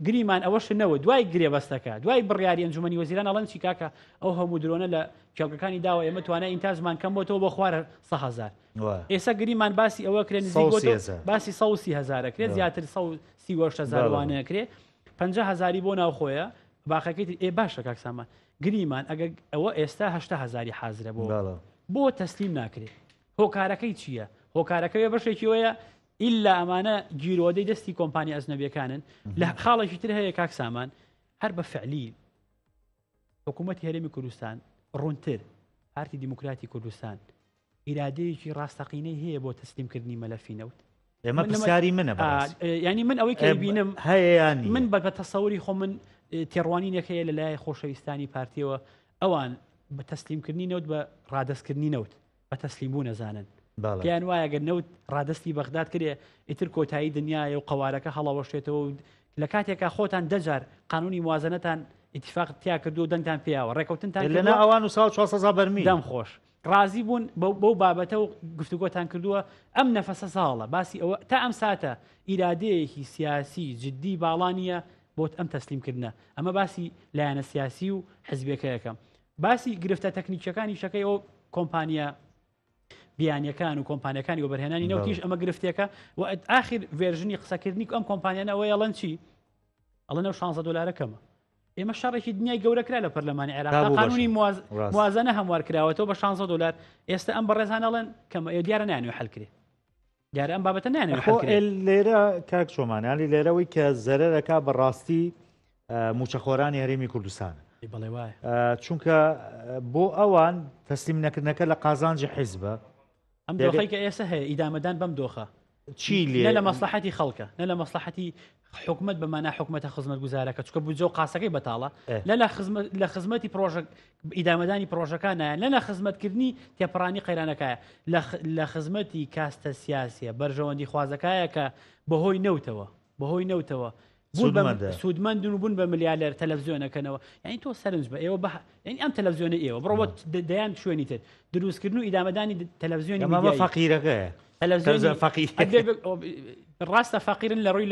گریمان ئەوەش نەوە دوای گرێبەستەکە دوای بڕیاری ئەنجومەنی وەزیران ئەڵەن چی کاکە ئەو هەموو درۆنە لە کێڵگەکانی داوە ئێمە توانای ئینتاجمان کەم بۆتەوە بۆ خوار 100,000 ئێستا گریمان باسی ئەوە کرێن نزیک باسی 130 هزارە کرێت زیاتر 138 هزار وانەیە کرێ 50 هزاری بۆ ناوخۆیە باقەکەی تر ئێ باشە کاک سامان گریمان ئەگەر ئەوە ئێستا 80 هزاری حازرە بۆ بۆ تەسلیم ناکرێت هۆکارەکەی چییە؟ هۆکارەکەی بەشێکی وەیە ئللا ئەمانە گیرۆدەی دەستی کۆمپانی ئەزنەبیەکانن لە خاڵێکی تر هەیە کاک سامان هەر بە فعلی حکوومەتی هەرێمی کوردستان ڕوونتر پارتی دیموکراتی کوردستان ئیرادەیەکی ڕاستەقینەی هەیە بۆ تەسلیمکردنی مەلەفی نەوت؟ ئێمە پرسیاری منە ینی من ئەوەی کە بینم هەیە من بە تەسەوری خۆ من تێڕوانینێک هەیە لە لای خۆشەویستانی پارتیەوە ئەوان بە تەسلیمکردنی نەوت بە ڕادەستکردنی نەوت بە تەسلیم بوون ئەزانن پێیان وایە گەر نەوت ڕادەستی بەغداد کرێ ئیتر کۆتایی دنیایە و قەوارەکە هەڵەوەشێتەوە و لە کاتێکا خۆتان دەجار قانونی موازنەتان ئیتفاق تیا کردو و دەنگتان پیاوە ڕێکەوتنتان لەنا ئەوان و ساڵ 400 بەرمی دەم خۆش ڕازی بوون بەو بابەتە و گفتوگۆتان کردووە ئەم نەفەسە ساڵە باسی ئەوە تا ئەم ساتە ئیرادەیەکی سیاسی جددی باڵا نییە. بۆت ئەم تەسلیمکردنە ئەمە باسی لایەنە سیاسی و حزبەکەیەکەم باسی گرفتە تەکنیکیەکانی شەکەی ئەو کۆمپانیا بیانیەکان و کۆمپانیەکانی وەبەرهێنانی نەوتیش ئەمە گرفتێکە و ئاخر version ی قسەکردنی ئەم کۆمپانیانە ئەوەیە ئەڵەن چی ئەڵەن ئەو 16 دلارە کەمە ئێمە شەڕێکی دنیای گەورە کرا لە پەرلەمانی عێراق قانونی موازنە هەموار کراوەتەوە بە 16 دلار ئێستا ئەم بەڕێزان ئەڵێن کەمە ئێ دیارە نانوێ حل کرێ دیارە ئەم بابەتە نانەوێ حل کرێ لێرە کاک چۆمان ینی لێرەوەی کە زەرەرەکە بەڕاستی موچەخۆرانی هەرێمی کوردستان بەڵێ وایە چونکە بۆ ئەوان تەسلیم نەکردنەکە لە قازانجی حیزبە ئەم دۆخەی کە ئێستا هەیە ئیدامەدان بەم دۆخە چی لێ نە لە مەسلحەتی خەڵکە نە لە مەسلحەتی حکومت بە مانا حکومەتە خزمەتگوزارەکە چکە بودجە و قاسەکەی بەتاڵە نە لە خزمەت لە خزمەتی پرۆژە ئیدامەدانی پرۆژەکانە نە لە خزمەتکردنی تێپەڕانی قەیرانەکایە لە خزمەتی کاستە سیاسیە بەرژەوەندی خوازەکایە کە بەهۆی نەوتەوە بەهۆی نەوتەوە سوودمەندن و بوون بە ملیالەر تەلەڤزیۆنەکەنەوە یعنی تۆ سەرنج بە ئێوە بە یعنی ئەم تەلەڤزیۆنە ئێوە بڕۆ دەیان شوێنی تر دروستکردن و ئیدامەدانی تەلەڤزیۆنی فەقیرەکەیە تەلەڤزیۆنی فەقیر ڕاستە فەقیرن لە ڕووی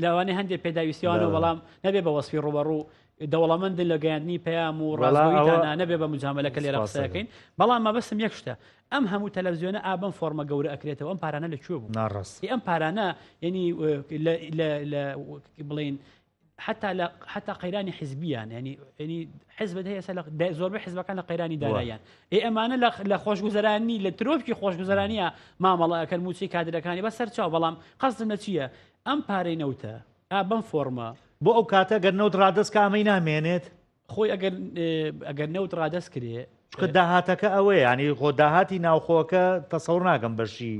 لەوانەیە هەندێک پێداویستیوانەوە بەڵام نەبێ بە وەسفی ڕوبەڕوو دەوڵەمەندن لە گەیاندنی پەیام و ڕاستگۆییتانە نەبێ بە مجاملە کە لێرە قسە دەکەین بەڵام مەبەستم یەک شتە ئەم هەموو تەلەڤزیۆنە ئا بەم فۆرمە گەورە ئەکرێتەوە ئەم پارانە لە کوێ بوو ناڕاست ئەم پارانە یعنی لە بڵین حتا لە حتا قەیرانی حزبیان ینی ینی حزب هەیە لە زۆربەی حزبەکان لە قەیرانی داراییان ئێ ئەمانە لە خۆشگوزەرانی لە ترۆپکی خۆشگوزەرانیە مامەڵە ئەکەن موچەی کادرەکانی بە سەرچاو بەڵام قەزم لە چییە ئەم پارەی نەوتە ئا بەم فۆرمە. بۆ ئەو کاتە گەر نەوت ڕادەست کا ئەمەی نامێنێت؟ خۆی ئەگەر ئەگەر نەوت ڕادەست کرێ. چونکە داهاتەکە ئەوەیە یانی خۆ داهاتی ناوخۆکە تەسەور ناکەم بەشی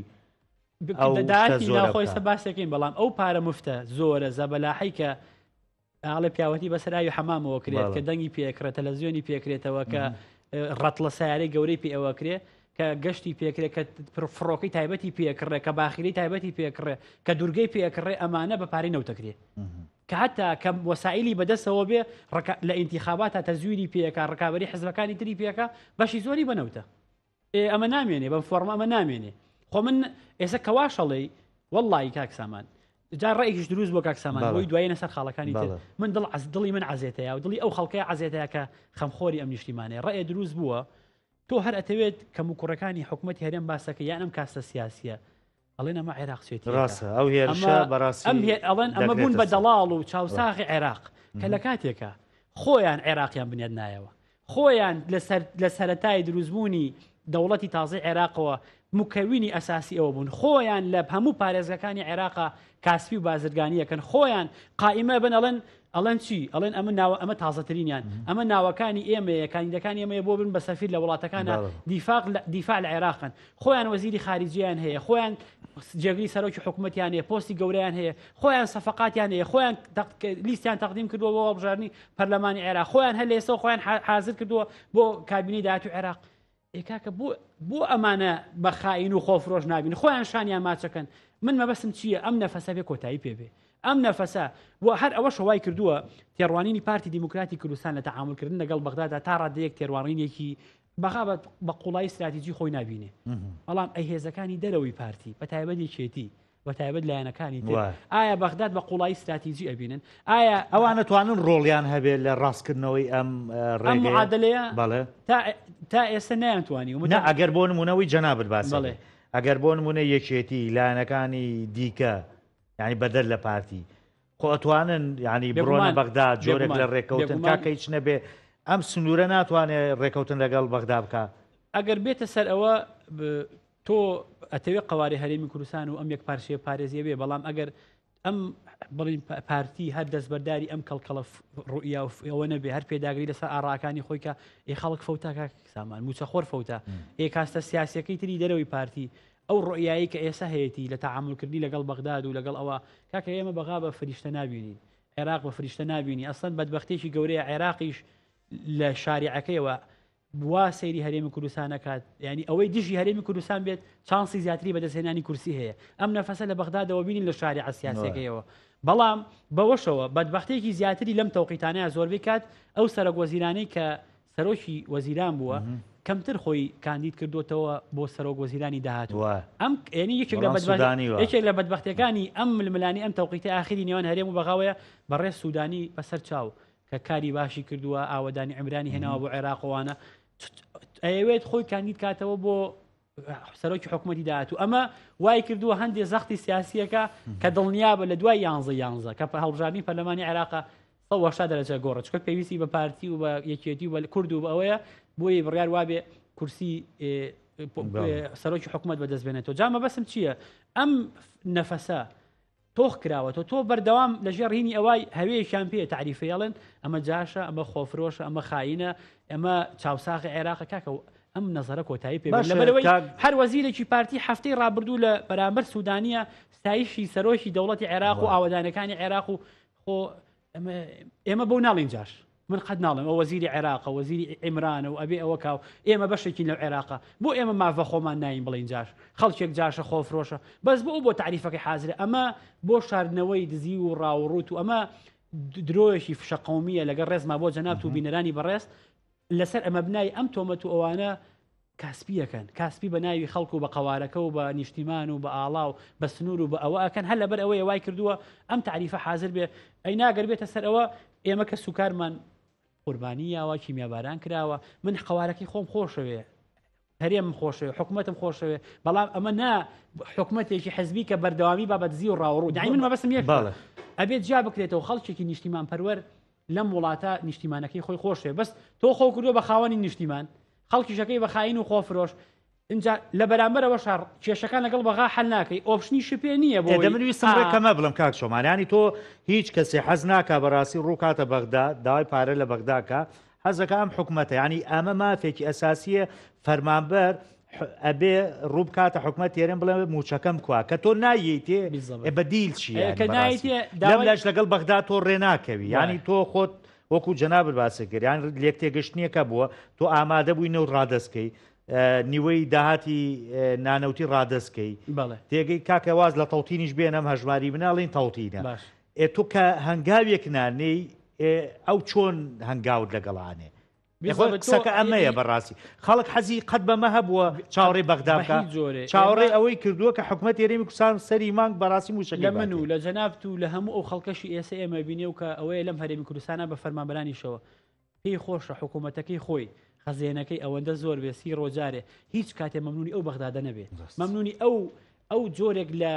ئەو شتە داهاتی زۆرە ناوخۆ بکا. ئێستا باسێکین بەڵام ئەو پارە مفتە زۆرە زەبەلاحەی کە ئاڵێ پیاوەتی بەسەر ئاوی حەمامەوە کرێت کە دەنگی پێکرێت تەلەڤزیۆنی پێکرێتەوە کە ڕەتڵە سیارەی گەورەی پێ ئەوە کرێ کە گەشتی پێکرێت کە فڕۆکەی تایبەتی پێکڕێ کە باخیری تایبەتی پێکڕێ کە دوورگەی پێکڕێ ئەمانە بە پارەی نەوتەکرێ کە حتا کە وەسائلی بەدەستەوە بێ لە ئینتیخاباتە تەزویری پێەکە ڕکابی حزبەکانی تری پێەکە بەشی زۆری بەنەوتە ئێ ئەمە نامێنێ بەم فۆڕمە ئەمە نامێنێ خۆ من ئێستا کە وا شەڵێی وەڵڵاهی کاک سامان جا ڕێکیش دروست بۆ کاک سامان بۆی دوایینە سەر خاڵەکانی تر من دڵ عەز دڵی من عەزێتەیە و دڵی ئەو خەڵکەیە عەزێتەیە کە خەمخۆری ئەم نیشتیمانەیە ڕێ دروست بووە تۆ هەر ئەتەوێت کەم و کوڕەکانی حکوومەتی هەرێم باسەکە یان ئەم کاستە سیاسیە ئەڵێن ئەمە عێراق چێتی ڕاستە ئەو هێرشە بەڕاستی ئەم ئەڵێن ئەمە بوون بە دەڵاڵ و چاوساغی عێراق کە لە کاتێکە خۆیان عێراقیان بنیاد نایەوە خۆیان لە سەرەتای دروستبوونی دەوڵەتی تازەی عێراقەوە مکەوینی ئەساسی ئەوە بوون خۆیان لە هەموو پارێزگەکانی عێراقا کاسپی و بازرگانیەکەن خۆیان قائیمە بن ئەڵێن ئەڵێن چی ئەڵێن ئەمە ناوە ئەمە تازەترینیان ئەمە ناوەکانی ئێمەیە کاندیدەکانی ئێمەیە بۆ بن بە سەفیر لە وڵاتەکانە دیفاق دیفاع لە عێراقن خۆیان وەزیری خارجیان هەیە خۆیان جێگری سەرۆکی حکوومەتیان هەیە پۆستی گەورەیان هەیە خۆیان سەفقاتیان هەیە خۆیان لیستیان تەقدیم کردووە بۆ هەڵبژاردنی پەرلەمانی عێراق خۆیان هەر لە ئێستا خۆیان حاضر کردووە بۆ کابینەی داهاتوو عێراق ئێ کاکە بۆ بۆ ئەمانە بە خائین و خۆفرۆش نابین خۆیان شانیان ماچەکەن من مەبەسم چییە ئەم نەفەسە بێ کۆتایی پێ بێ ئەم نەفەسە و هەر ئەوەش وای کردووە تێڕوانینی پارتی دیموکراتی کوردستان لە تەعامولکردن لەگەڵ بەغدادا تا ڕادەیەک تێڕوانینێکی بەغا بە قوڵایی ستراتیجی خۆی نابینێ بەڵام ئەی هێزەکانی دەرەوەی پارتی بە تایبەت یەکێتی بە تایبەت لایەنەکانی تر ئایا بەغداد بە قوڵایی ستراتیجی ئەبینن؟ ئایا ئەوان ئەتوانن ڕۆڵیان هەبێت لە ڕاستکردنەوەی ئەم ڕێگەیە؟ معادلەیە؟ بەڵێ. تا ئێستا نەیانتوانی. نا ئەگەر بۆ نموونە وەی جەنابت باسی بەڵێ. ئەگەر بۆ نموونە یەکێتی لایەنەکانی دیکە یانی بەدەر لە پارتی خۆ ئەتوانن یانی بڕۆنە بەغدا جۆرێک لە ڕێکەوتن کاکە هیچ نەبێ ئەم سنوورە ناتوانێت ڕێکەوتن لەگەڵ بەغدا بکە. ئەگەر بێتە سەر ئەوە تۆ ئەتەوێ قەوارەی هەرێمی کوردستان و ئەم یەکپارچەیە پارێزیە بێ بەڵام ئەگەر ئەم بڵین پارتی هەر دەستبەرداری ئەم کەڵکەڵە ڕوئیا و ئەوە نەبێ هەر پێداگری لەسەر ئاڕاکانی خۆی کە ئێ خەڵک فەوتا کاک سامان موچەخۆر فەوتا ئێ کاستە سیاسەکەی تری دەرەوەی پارتی ئەو ڕۆیایی کە ئێستا هەیەی لە تەعاملکردنی لەگەڵ بەغداد و لەگەڵ ئەوە کاکە ئێمە بەغا بە فریشتە نابینین عێراق بە فریشتە نابینی ئەسڵەن بەدبەختێکی گەورەیە عێراقیش لە شاریعەکەیەوە وا سەیری هەرێمی کوردستان ئەکات یانی ئەوەی دژی هەرێمی کوردستان بێت چانسی زیاتری بەدەستهێنانی کورسی هەیە ئەم نەفەسە لە بەغدادەوە بینین لە شاریعە سیاسیەکەیەوە بەڵام بەوەشەوە بەدبەختێکی زیاتری لەم تەوقیتانەیە زۆربەی کات ئەو سەرۆک وەزیرانەی کە سەرۆکی وەزیران بووە کەمتر خۆی کاندید کردوتەوە بۆ سەرۆک وەزیرانی داهاتوو ئەم ینی یەکێک لە یەکێک لە بەدبختەکانی ئەم ململانی ئەم تەوقیتە ئاخری نێوان هەرێم و بەغاوەیە بەڕێز سوودانی بەسەر چاو کە کاری باشی کردووە ئاوەدانی عمرانی هێناوە بۆ عێراقەوانە ئەیەوێت خۆی کاندید کاتەوە بۆ سەرۆکی حکوومەتی داهاتوو ئەمە وای کردووە هەندێک زەختی سیاسیەکە کە دڵنیابە لە دوای یانزە یانزە کە هەڵبژاردنی پەرلەمانی عێراق 180 دەرەجە گۆڕە چکە پێویستی بە پارتی و بە یەکێتی و بە کورد و بە ئەوەیە بۆیە بڕیار وابێ کورسی سەرۆکی حکوومەت بەدەست بێنێتەوە جا مەبەسم چییە ئەم نەفەسە تۆخ کراوەتەوە تۆ بەردەوام لە ژێر ڕینی ئەوای هەوێیەکیان پێ تەعریفەی ئەڵێن ئەمە جاشە ئەمە خۆفرۆشە ئەمە خاینە ئەمە چاوساغی عێراقە کاکە ئەم نەزەرە کۆتایی پێ باشە لەبەرەوەی کاک هەر وەزیرێکی پارتی هەفتەی ڕابردوو لە بەرامبەر سودانیە ستایشی سەرۆکی دەوڵەتی عێراق و وە. ئاوەدانەکانی عێراق و خۆ ئێمە بەو ناڵین جاش من قەت ناڵێم ئەو وەزیری عێراقە وەزیری عیمرانە و ئەبێ ئەوە کاو ئێمە بەشێکین لەو عێراقە بۆ ئێمە ماف بە خۆمان ناین بڵین جاش خەڵکێک جاشە خۆفرۆشە بەس بۆ ئەو بۆ تاریفەکەی حازرە ئەمە بۆ شاردنەوەی دزی و ڕاوڕوت و ئەمە درۆیەکی فشە قومیە لەگەڵ ڕێزما بۆ جەنابت و بینەرانی بەڕێز لەسەر ئەمەبنای ئەم تۆمەت و ئەوانە کاسپی ئەکەن، کاسپی بە ناوی خەڵک و بە قەوارەکە و بە نیشتیمان و بە ئاڵا و بە سنوور و بە ئەوە ئەکەن، هەر لەبەر ئەوەیە وای کردووە ئەم تەعریفە حازر بێ، ئەی نا گەر بێتە سەر ئەوە ئێمە کەس و کارمان قوربانی یاوە، کیمیاباران کراوە، من قەوارەکەی خۆم خۆشەوێ، هەرێمم خۆشەوێ، حکومەتم خۆشەوێ، بەڵام ئەمە نا حکومەتێکی حزبی کە بەردەوامی با بە دزی و ڕاوڕوو، یانی من مەبەستم یەک بەڵێ. ئەبێت جیا بکرێتەوە خەڵکێکی نیشتیمانپەروەر لەم وڵاتە نیشتیمانەکەی خۆی خۆشەوێ بەس تۆ خۆو کردووە بە خاوەنی نیشتیمان خەڵکیشەکەی بە خاین و خۆفرۆش ئینجا لە بەرامبەرەوە شەڕ کێشەکان لەگەڵ بەغا حەل ناکەی option یشی پێ نییە ئێ بۆی دە من ویستم ئا ڕێک کەمە بڵێم کاک چۆمان یانی تۆ هیچ کەسێ حەز ناکا بەڕاستی ڕووکاتە بەغدا داوای پارە لە بەغدا کا حەزەکا ئەم حکومەتە یانی ئەمە مافێکی ئەساسیە فەرمانبەر ئەبێ ڕووبکاتە حکومەت هەرێم بڵێ موچەکەم کوا کە تۆ نایەیتێ بالضبط. ئێ بەدیل چیە ئێ یانی کە بەڕاستی نایەیتێ لەم داوای لاش لەگەڵ بەغدا تۆ ڕێ ناکەوی وایە. یانی تۆ خۆت وەکو جەنابت باست کرد یان لێکتێگەشتنیەکە بووە تۆ ئامادە بووی نەوت ڕادەستکەی نیوەی داهاتی نانەوتی ڕادەستکەی بەڵێ. تێگەی کاکە واز لە تەوتینیش بێنەم هەژماری مناڵین تەوتینە باش. ئێ تۆ کە هەنگاوێک نانێی ئێ ئەو چۆن هەنگاوت لەگەڵانێ بالضبط تۆ قسەکە ئەمەیە بەڕاستی خەڵک حەزی قەت بەمە هەبووە چاوەڕێی بەغدا بە بکا هیچ جۆرێ چاوەڕێی ئێمە ئەوەی کردووە کە حکومەتی هەرێمی کوردستان سەری مانگ بەڕاستی مووچەکەی لە من باتێ. و لە جەنابت و لە هەموو ئەو خەڵکەشی ئێسە ئێمە بینێ و کە ئەوەیە لەم هەرێمی کوردستانە بە فەرمانبەرانیشەوە پێی خۆشە حکوومەتەکەی خۆی خەزێنەکەی ئەوەندە زۆر بێ سی ڕۆژارێ هیچ کاتێ مەمنونی ئەو بەغدادە نەبێ ڕاست. مەمنونی ئەو ئەو جۆرێک لە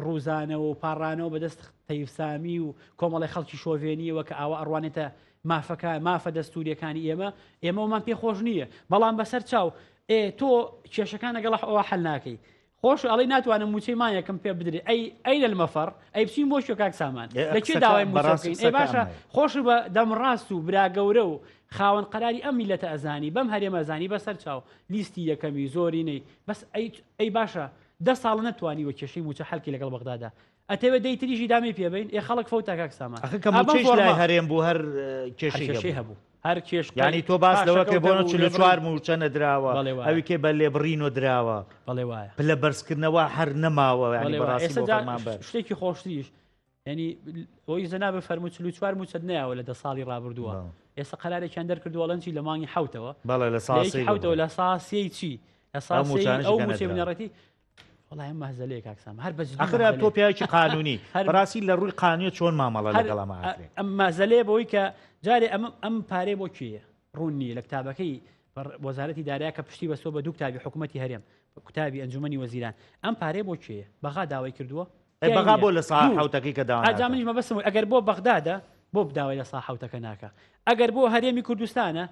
ڕوزانەوە و پاڕانەوە بەدەست تەیف سامی و کۆمەڵی خەڵکی شۆڤێنیەوە کە ئاوا ئەڕوانێتە مافەکان مافە دەستوریەکانی ئێمە ئێمەمان پێ خۆش نییە بەڵام بەسەر چاو ئێ تۆ کێشەکان لەگەڵ ئەوە حل ناکەی خۆش ئەڵی ناتوانم موچەی مانگێکم پێ بدرێ ئەی ئەی لە المەفەر ئەی بچین بۆ شوێ کاک سامان لە کێ داوای موچە بکەین ئەی باشە خۆش بە دەمڕاست و برا گەورە و خاوەن قەراری ئەم میلەتە ئەزانی بەم هەرێمە ئەزانی بەسەر چاو لیستی یەکەمی زۆرینەی بەس ئەی ئەی باشە دە ساڵە نەتوانیوە کێشەی مووچە حەل کەی لەگەڵ بەغدادا ئەتەوێ دەی تریشی دامەی پێ بەین ئێ خەڵک فەوتا کاک سامان ئەخە کە ئا بەم مووچەیش لای فۆڕمە هەرێم بوو هەر هەر کێشەی کێشەی هەبوو هەبوو هەر کێش یانی تۆ باس لەوە پاشەکەوت کە بۆنە هەبوو 44 لێبڕین مووچە نەدراوە بەڵێ وایە ئەوی کێ بە لێبڕینۆ دراوە بەڵێ وایە پلە بەرزکردنەوە هەر نەماوە یانی بەڵێ وایە بەڕاستی ئێستا بۆ جا فەرمانبەر شتێکی خۆشتریش یعنی ئەوی جەنابت فەرموو 44 مووچەت نەیاوە لە 10 ساڵی ڕابردووە بەڵێ. ئێستا قەرارێکیان دەرکردووە ئەڵێن چی لە مانگی حەوتەوە بەڵێ لە لە ساڵ یەکی سێی حەوتەوە ببڕن لە سا سێی چی لە سا ئەو سێی مووچانەشی ئەو کە مووچەی نەدراوە بنەڕەتی وەڵای ئەم مەهزەلەیە کاک سام هەر بە جدی ئەخر تۆ مەهزەلەیە پیاوێکی قانونی هەر بەڕاستی لە ڕووی قانونیە چۆن مامەڵە هەر لەگەڵ ئەمە ئەکرێ ئەم مەهزەلەیە بەوەی کە جارێ ئەمە ئەم پارەیە بۆ کێیە ڕوون نییە لە کتابەکەی وەزارەتی دارایی کە پشتی بەستووە بە دوو کتابی حکوومەتی هەرێم کتابی ئەنجومەنی وەزیران ئەم پارەیە بۆ کێیە بەغا داوای کردووە ئەی تیای بەغا نییە بۆ لە سا دوو حەوتەکەی کە داوا ئەجا ناکا منیش مەبەستم ئەوەیە، ئەگەر بۆ بەغدادە بۆ داوای لە سا حەوتەکە ناکا ئەگەر بۆ هەرێمی کوردستانە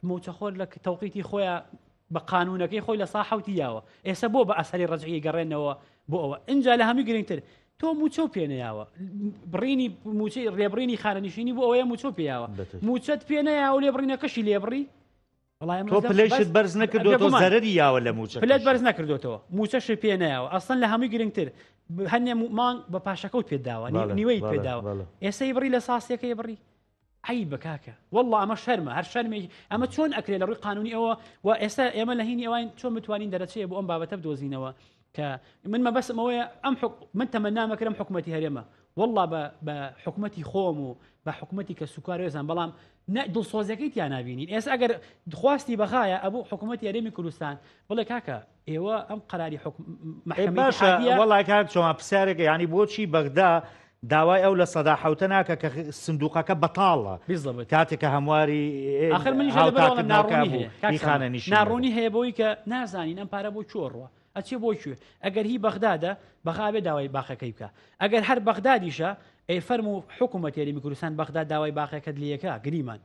موچەخۆر لە تەوقیتی خۆیان بە قانونەکەی خۆی لە سا حوتی یاوە ئێستا بۆ بە ئەسەری ڕەجعی گەڕێنەوە بۆ ئەوە ئینجا لە هەمووی گرنگتر تۆ موچە و پێنەیاوە بڕینی موچەی لێبڕینی خانەنشینی بۆ ئەوەیە موچە پێیاوە موچەت پێنەیاوە لێبڕینەکەشی لێبڕی تۆ پلەیشت بەرز نەکردۆتەوە زەرەری یاوە لە موچە پلەت بەرز نەکردۆتەوە موچەشی پێنەیاوە ئەسڵەن لە هەمووی گرنگتر هەنێ مانگ بە پاشەکەوت پێداوە نیوەی پێداوە ئێستا بڕی لە ساسیەکەی بڕی عەیبە کاکە واللە ئەمە شەرمە هەر شەرمێکی ئەمە چۆن ئەکرێ لە ڕووی قانونی ئەوە و ئێستا ئێمە لە هینی ئەوین چۆن بتوانین دەرەچەیە بۆ ئەم بابەتە بدۆزینەوە کە من مەبەسم ئەوەیە ئەم حک... من تەمەنامەکرم حکوومەتی هەرێمە والله بە بە حکومەتی خۆم و بە حکومەتی کە سوکار وێزان بەڵام نە دڵسۆزیەکەی تیا نابینین ئێستا ئەگەر خواستی بەغایە ئەبوو حکومەتی هەرێمی کوردستان بڵێ کاکە ئێوە ئەم قەراری حکم ئێ باشە وەڵا کاک چۆمان پرسیارێکە یانی بۆچی بەغدا داوای ئەو 7% ناکە کە سندوقەکە بەتاڵە بالضبط کاتێک کە هەمواری آخر منیش هاوتاکردنەوەکە ناڕوونی بوو هەیە کاک هی سامان خانەنشینەکە. ناڕوونی هەیە بۆی کە نازانین ئەم پارە بۆ کوێ ڕوە ئەچێ بۆ کوێ ئەگەر هی بەغدادە بەغا بێ داوای باخەکەی بکە ئەگەر هەر بەغدادیشە ئەی فەرموو حکوومەت هەرێمی کوردستان بەغداد داوای باخەکەت لێکا گریمان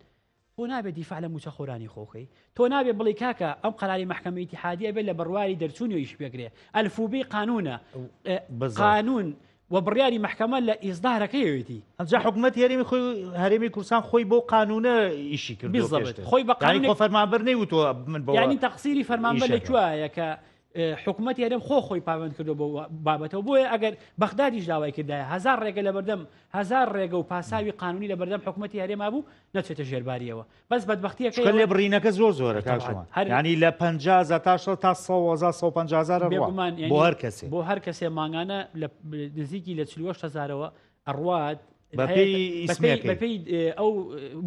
تۆ نابێ دیفاع لە مووچە خۆرانی خۆ بکەی تۆ نابێ بڵێ کاکە ئەم قەراری مەحکەمەی ئیتیحادی ئەبێ لە بڕواری دەرچوونی ئیش پێکرێ ئەلفوبێی قانونە بالضبط. قانون و بڕیاری مەحکەمە لە ئیصدارەکەیەوێتی. ئەنجا حکومەتی هەرێمی خۆی هەرێمی کوردستان خۆی بەو قانونە ئیشی کردووە بالضبط. پێشتر. خۆی بە یانی قانونێک خۆ فەرمانبەر نەیوتووە من بەوە یانی تەقسیری فەرمانبەر لە ئیشەکەم. کوێیە کە حکومەتی هەرێم خۆ خۆی پابەند کردو بۆ بابەتەوە بۆیە ئەگەر بەغدادیش داوای کردایە هەزار ڕێگە لەبەردەم هەزار ڕێگە و پاساوی قانونی لەبەردەم حکومەتی هەرێما بوو نەچێتە ژێرباریەوە بەس بەدبەختیەکەی چونکە لێبڕینەکە زۆر زۆرە کاک طبعاً. شوان. هەر یعنی لە 50 تا 60 تا 100 150 هەزار ئەڕوا. بێگومان یعنی بۆ هەر کەسێ. بۆ هەر کەسێ مانگانە لە نزیکی لە 48 هەزارەوە ئەڕوات بەپێی هەیە- ئیسمەکەی. بەپێی ئەو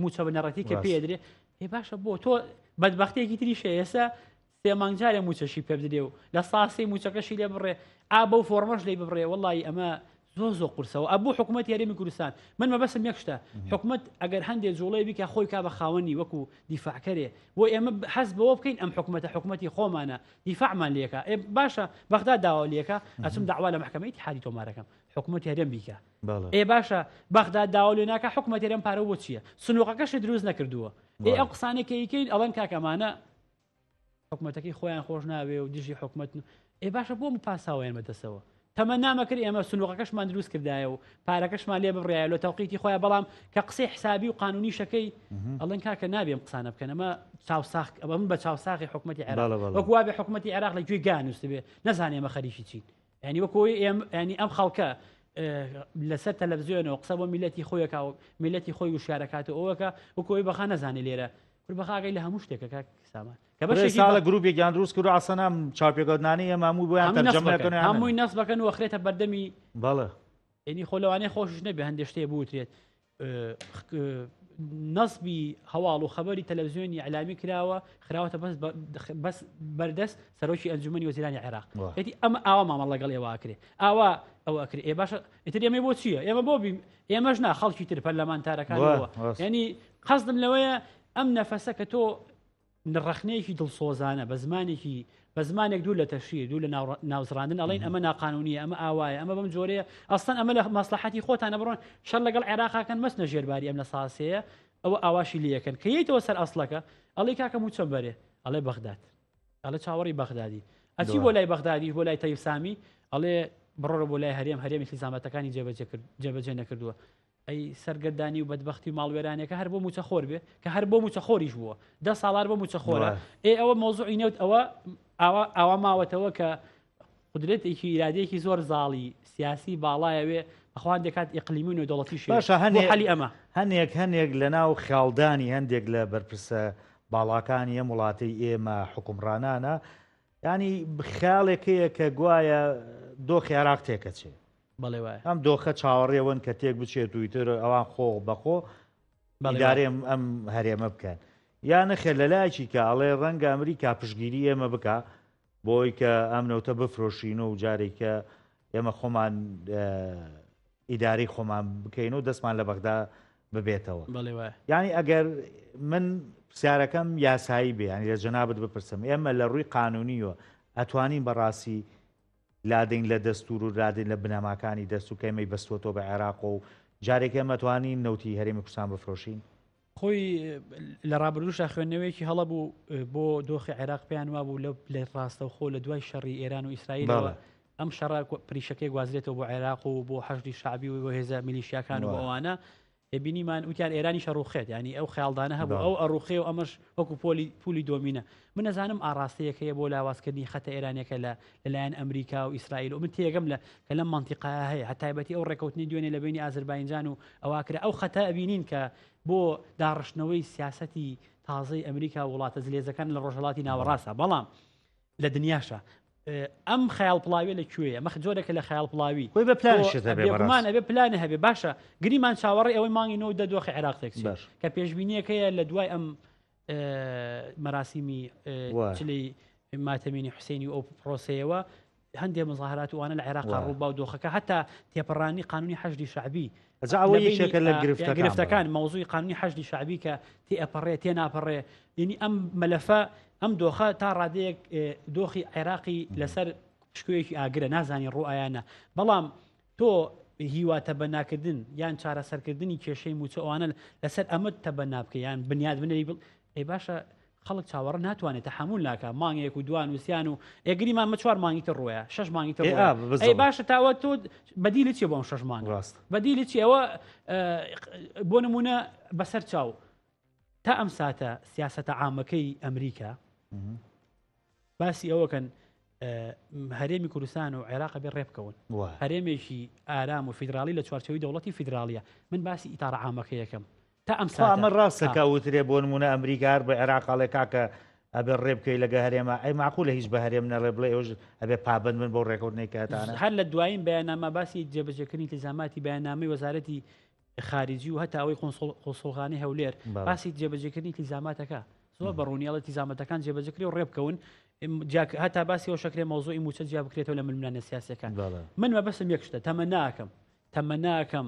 موچە بنەڕەتی کە ڕاست. پێ ئەدرێ. ئێ باشە بۆ تۆ بەدبەختیەکی تریش هەیە ئێستا سێ مانگ جارێ موچەشی پێ بدرێ و لە ساسەی موچەکەشی لێ بڕێ ئا بەو فۆرمەش لێ ببڕێ وەڵی ئەمە زۆر زۆر قورسەوە ئەبوو حکوومەت هەرێمی کوردستان من مەبەسم یەک شتە حکوومەت ئەگەر هەندێک جوڵەی بیکە خۆی کا بە خاوەنی وەکو دیفاعکەرێ بۆ ئێمە حەز بەوە بکەین ئەم حکوومەتە حکوومەتی خۆمانە دیفاعمان لێکا ئێ باشە بەغدا داوا لێکا ئەچم داوا لە مەحکەمەی ئیتیحادی تۆمارەکەم حکوومەتی هەرێم بیکە ئێ باشە بەغدا داوا لێ ناکە حکوومەتی هەرێم پارە بۆ چییە سنووقەکەشی دروست نەکردووە ئێ ئەو قسانێک کە ئەیکەین ئەڵێن کاکەمانە حکومەتەکەی خۆیان خۆش ناوێ و دژی حکومەتن ئێ باشە بۆ پاساوەیان بەدەسەوە تەمەنامەکرد ئێمە سنووقەکەشمان دروست کردایە و پارەکەشمان لێ بڕایە لە تەوقیتی خۆیان بەڵام کە قسەی حسابی و قانونی شەکەی ئەڵێن کاکە نابێم قسانە بکەن ئەمە چاوساخ ئەمە من بە چاوساخی حکومەتی عێراق وەکو وابێ حکومەتی عێراق لە گوێی گانووسبێ نەزانێ ئێمە خەریکی چین ینی وەکۆی ئێم ینی ئەم خەڵکە لەسەر تەلەڤزیۆنەوە قسە بۆ میلەتی خۆیەکە و میلەتی خۆی وشارەکات و ئەوەکە وەکۆی بەخا نەزانێ لێرە کورد بەخاگەی لە هەموو شتێکە کاک سامان کە بەشێکی ساڵە گروپێکیان دروست کرد ئاسەنام چاپێکەوتنانی ئێمە هەموو بۆیان تەرجەمە دەکەن هەمووی نەس بەکەن و ئەخرێتە بەردەمی بەڵێ یعنی خۆ لەوانەیە خۆشش نەبێ هەندێک شتێ بوترێت نەسبی هەواڵ و خەبەری تەلەڤزیۆنی ئەلامی کراوە خراوەتە بەس بەس بەردەست سەرۆکی ئەنجومەنی وەزیرانی عێراق یەتی ئەمە ئاوا مامەڵ لەگەڵ ئێوە ئەکرێ ئاوا ئەوە ئەکرێ ئێ باشە ئیتر ئێمە بۆ چییە ئێمە بۆ بیم ئێمەش نا خەڵکی تر پەرلەمانتارەکانەوە ینی قەزدم لەوەیە ئەم نەفەسە کە تۆ ڕەخنەیەکی دڵسۆزانە بە زمانێکی بە زمانێک دوور لە تەشهیر دوور لە ناوزڕاندن ئەڵێن ئەمە ناقانونیە ئەمە ئاوایە ئەمە بەم جۆرەیە ئەسڵەن ئەمە لە مەسلحەتی خۆتانە بڕۆن شەڕ لەگەڵ عێراقاکەن مەچنە ژێرباری ئەم لە ساسەیە ئەوە ئاواشی لەکەن کە یەیتەوە سەر ئەسڵەکە ئەڵێ کاکە موچەم بەرێ ئەڵێ بەغداد ئەڵێ چاوەڕی بەغدادی ئەچی بۆ لای بەغدادیش بۆ لای تەیف سامی ئەڵێ بڕۆرە بۆ لای هەرێم هەرێمی التزاماتەکانی جێبەجێ نەکردووە ئەی سەرگەردانی و بەدبەختی و ماڵوێرانیەکە هەر بۆ موچەخۆر بێ کە هەر بۆ موچەخۆریش بووە دە ساڵار بۆ موچەخۆرە ئێ ئەوە مۆزوعی نەوت ئەوە ئاوا ئاوا ماوەتەوە کە قدرەتێکی ئیرادەیەکی زۆر زاڵی سیاسی باڵایەوێ بەخوان دەکات ئیقلیمی و نێودەوڵەتیش باشە هەنێ حەلی ئەمە هەنێک هەنێک لە ناو خیاڵدانی هەندێک لە بەرپرسە باڵاکانی ئەم وڵاتەی ئێمە حوکمڕانانە ینی خیاڵێک هەیە کە گوایە دۆخی عێراق تێکەچێ بەڵێ وایە. ئەم دۆخە چاوەڕێوەن کە تێک بچێت و ئیتر ئەوان خۆ بەخۆ بەڵێ وایە. ئیدارەی ئەم هەرێمە بکەن. یا نەخێر لە لایەکی کە ئەڵێ ڕەنگە ئەمریکا پشتگیری ئێمە بکا بۆی کە ئەم نەوتە بفرۆشین و جارێکە ئێمە خۆمان ئیدارەی خۆمان بکەین و دەستمان لە بەغدا ببێتەوە. بەڵێ وایە. یعنی ئەگەر من پرسیارەکەم یاسایی بێ یعنی لە جەنابت بپرسم ئێمە لە ڕووی قانونیەوە ئەتوانین بەڕاستی لادەین لە دەستور و لادەین لە بنەماکانی دەستور کە ئێمەی بەستووەتەوە بە عێراقەوە و جارێک ئێمە توانین نەوتی هەرێمی کوردستان بفرۆشین؟ خۆی لە ڕابردووشا خوێندنەوەیەکی هەڵە بوو بۆ دۆخی عێراق پێیان وابوو لە لە ڕاستەوخۆ لە دوای شەڕی ئێران و ئیسرائیلەوە ئەم شەڕە پریشەکەی گوازرێتەوە بۆ عێراق و بۆ حەشدی شەعبی و بۆ هێزە میلیشیاکان و بۆ ئەوانە بینیمان وتیان ئێرانیش ئەڕوخێت یانی ئەو خەیاڵدانە هەبوو ئەو ئەڕوخێ و ئەمەش وەکو پۆلی پولی دۆمینە من نەزانم ئاڕاستەیەک هەیە بۆ لاوازکردنی خەتە ئێرانیەکە لە لەلایەن ئەمریکا و ئیسرائیل و من تێگەم لە کە لەم مەنتیقایە هەیە هەتایبەتی ئەو ڕێکەوتنی دوێنێ لە بینی ئازرباینجان و ئەوە کرا ئەو خەتە ئەبینین کە بۆ داڕشتنەوەی سیاسەتی تازەی ئەمریکا و وڵاتە زلێزەکان لە ڕۆژهەڵاتی ناوەڕاستە بەڵام لە دنیاشە. ئەم خەیاڵ پڵاویە لە کوێیە؟ مەخ جۆرێکە لە خەیاڵ پڵاوی. خۆی بە پلان شت هەبێ بەڕاست. بێگومان ئەبێ پلانە هەبێ. باشە گریمان چاوەڕێی ئەوەی مانگی نۆ و دە دۆخی عێراق تێکچێ. باش. کە پێشبینیەکەیە لە دوای ئەم مەراسیمی چلەی ماتەمینی حوسێنی و ئەو پرۆسەیەوە هەندێ مزاهرات و ئەوانە لە عێراقا ڕووبا و دۆخەکە هەتا تێپەڕانی قانونی حەشدی شەعبی ئەجا ئەوە یەکێکە لە گرفتەکان گرفتەکان مەوزوعی قانونی حەشدی شەعبی کە تێئەپەڕێ تێناپەڕێ یعنی ئەم مەلەفە ئەم دۆخە تا ڕادەیەک دۆخی عێراقی لەسەر پشکۆیەکی ئاگرە نازانی ڕوئایانە بەڵام تۆ هیوا تەبەناکردن یان چارەسەرکردنی کێشەی موچە ئەوانە لەسەر ئەمە تەبەنا بکە یان بنیاد بنەی بڵ ئەی باشە خەڵک چاوەڕ ناتوانێت تەحمل ناکە مانگێک و دوان وسیان و ئێگریمان مە چوار مانگی تر ڕۆیە شش مانگی تر ئەی باشە تاوە تۆ بەدیلی چی بۆم شش مانگ ڕاست بەدیلی چی ئەوە بۆ نمونە بەسەر چاو تا ئەم ساتە سیاسەتە عامەکەی ئەمریکا باسی ئەوەکەن هەرێمی کوردستان و عێراق بێ ڕێبکەون هەرێمێکی ئارام و فیدراڵی لە چوارچەوەی دەوڵەتی فیدراڵیە من باسی ئیتارە عامەکە یەکەم تا ئەم ساتە ئەمە ڕاستە کە وترێ بۆ نمونە ئەمریکا هەر بە عێراق ئەڵێ کاکە ئەبێ ڕێ بکەی لەگە هەرێمە ئەی معقولە هیچ بە هەرێم نەڵێ بڵێ ئێوەش ئەبێ پابەند بن بەو ڕێکەوتنەی کە هەتانە؟ هەر لە دوایین بەیاننامە باسی جێبەجێکردنی التزاماتی بەیاننامەی وەزارەتی خارجی و هەتا ئەوەی قونسوڵخانەی هەولێر باسی جێبەجێکردنی التزاماتەکە زۆر بە ڕوونی ئەڵێ التزاماتەکان جێبەجێکرێ و ڕێبکەون هەتا باسی ئەوە شەکرێ مەوزوعی مووچە جیا بکرێتەوە لە ململانێ سیاسیەکان من مەبەستم یەک شتە تەمەناکەم تەمەناکەم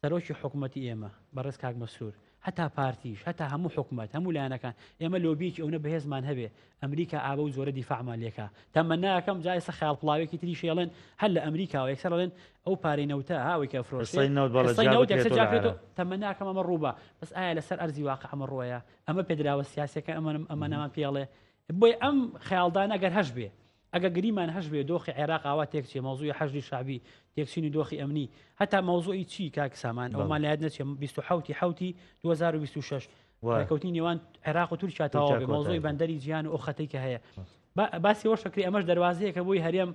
سەرۆکی حکومەتی ئێمە بەڕێز کاک مەسرور هەتا پارتیش هەتا هەموو حکومەت هەموو لایەنەکان ئێمە لۆبیەکی ئەونە بەهێزمان هەبێ ئەمریکا ئابە و جۆرە دیفاعمان لێکا تەمەناکەم جا ئێستا خەیاڵ پڵاوێکی تریش ئەڵێن هەر لە ئەمریکاوە یەکسەر ئەڵێن ئەو پارەی نەوتە ها ئەوەی کە ئەفرۆشێ قسەی نەوت بەڵێ قسەی جیا نەوت یەکسەر بکرێتەوە جیا لە بکرێتەوە عێراق. تەمەناکەم ئەمە ڕووبا بەس ئایا لەسەر ئەرزی واقع ئەمە ڕووەیە ئەمە پێدراوە سیاسیەکە ئەمە ئەمە نامان پێڵێ بۆیە ئەم خەیاڵدانە گەر هەش بێ ئەگە گریمان هەش بێ دۆخی عێراق ئاوا تێکچێ مەوزوعی حەشدی شەعبی تێکچینی دۆخی ئەمنی هەتا مەوزوعی چی کاک سامان ئەومان لە یاد نەچێ 27 حوتی 2026 ڕێکەوتنی نێوان عێراق و تورکیا تەواو بێ مەوزوعی بەندەری جیهان و ئەو خەتەی کە هەیە باسی ئەوەش دەکرێ ئەمەش دەروازەیەکە بۆی هەرێم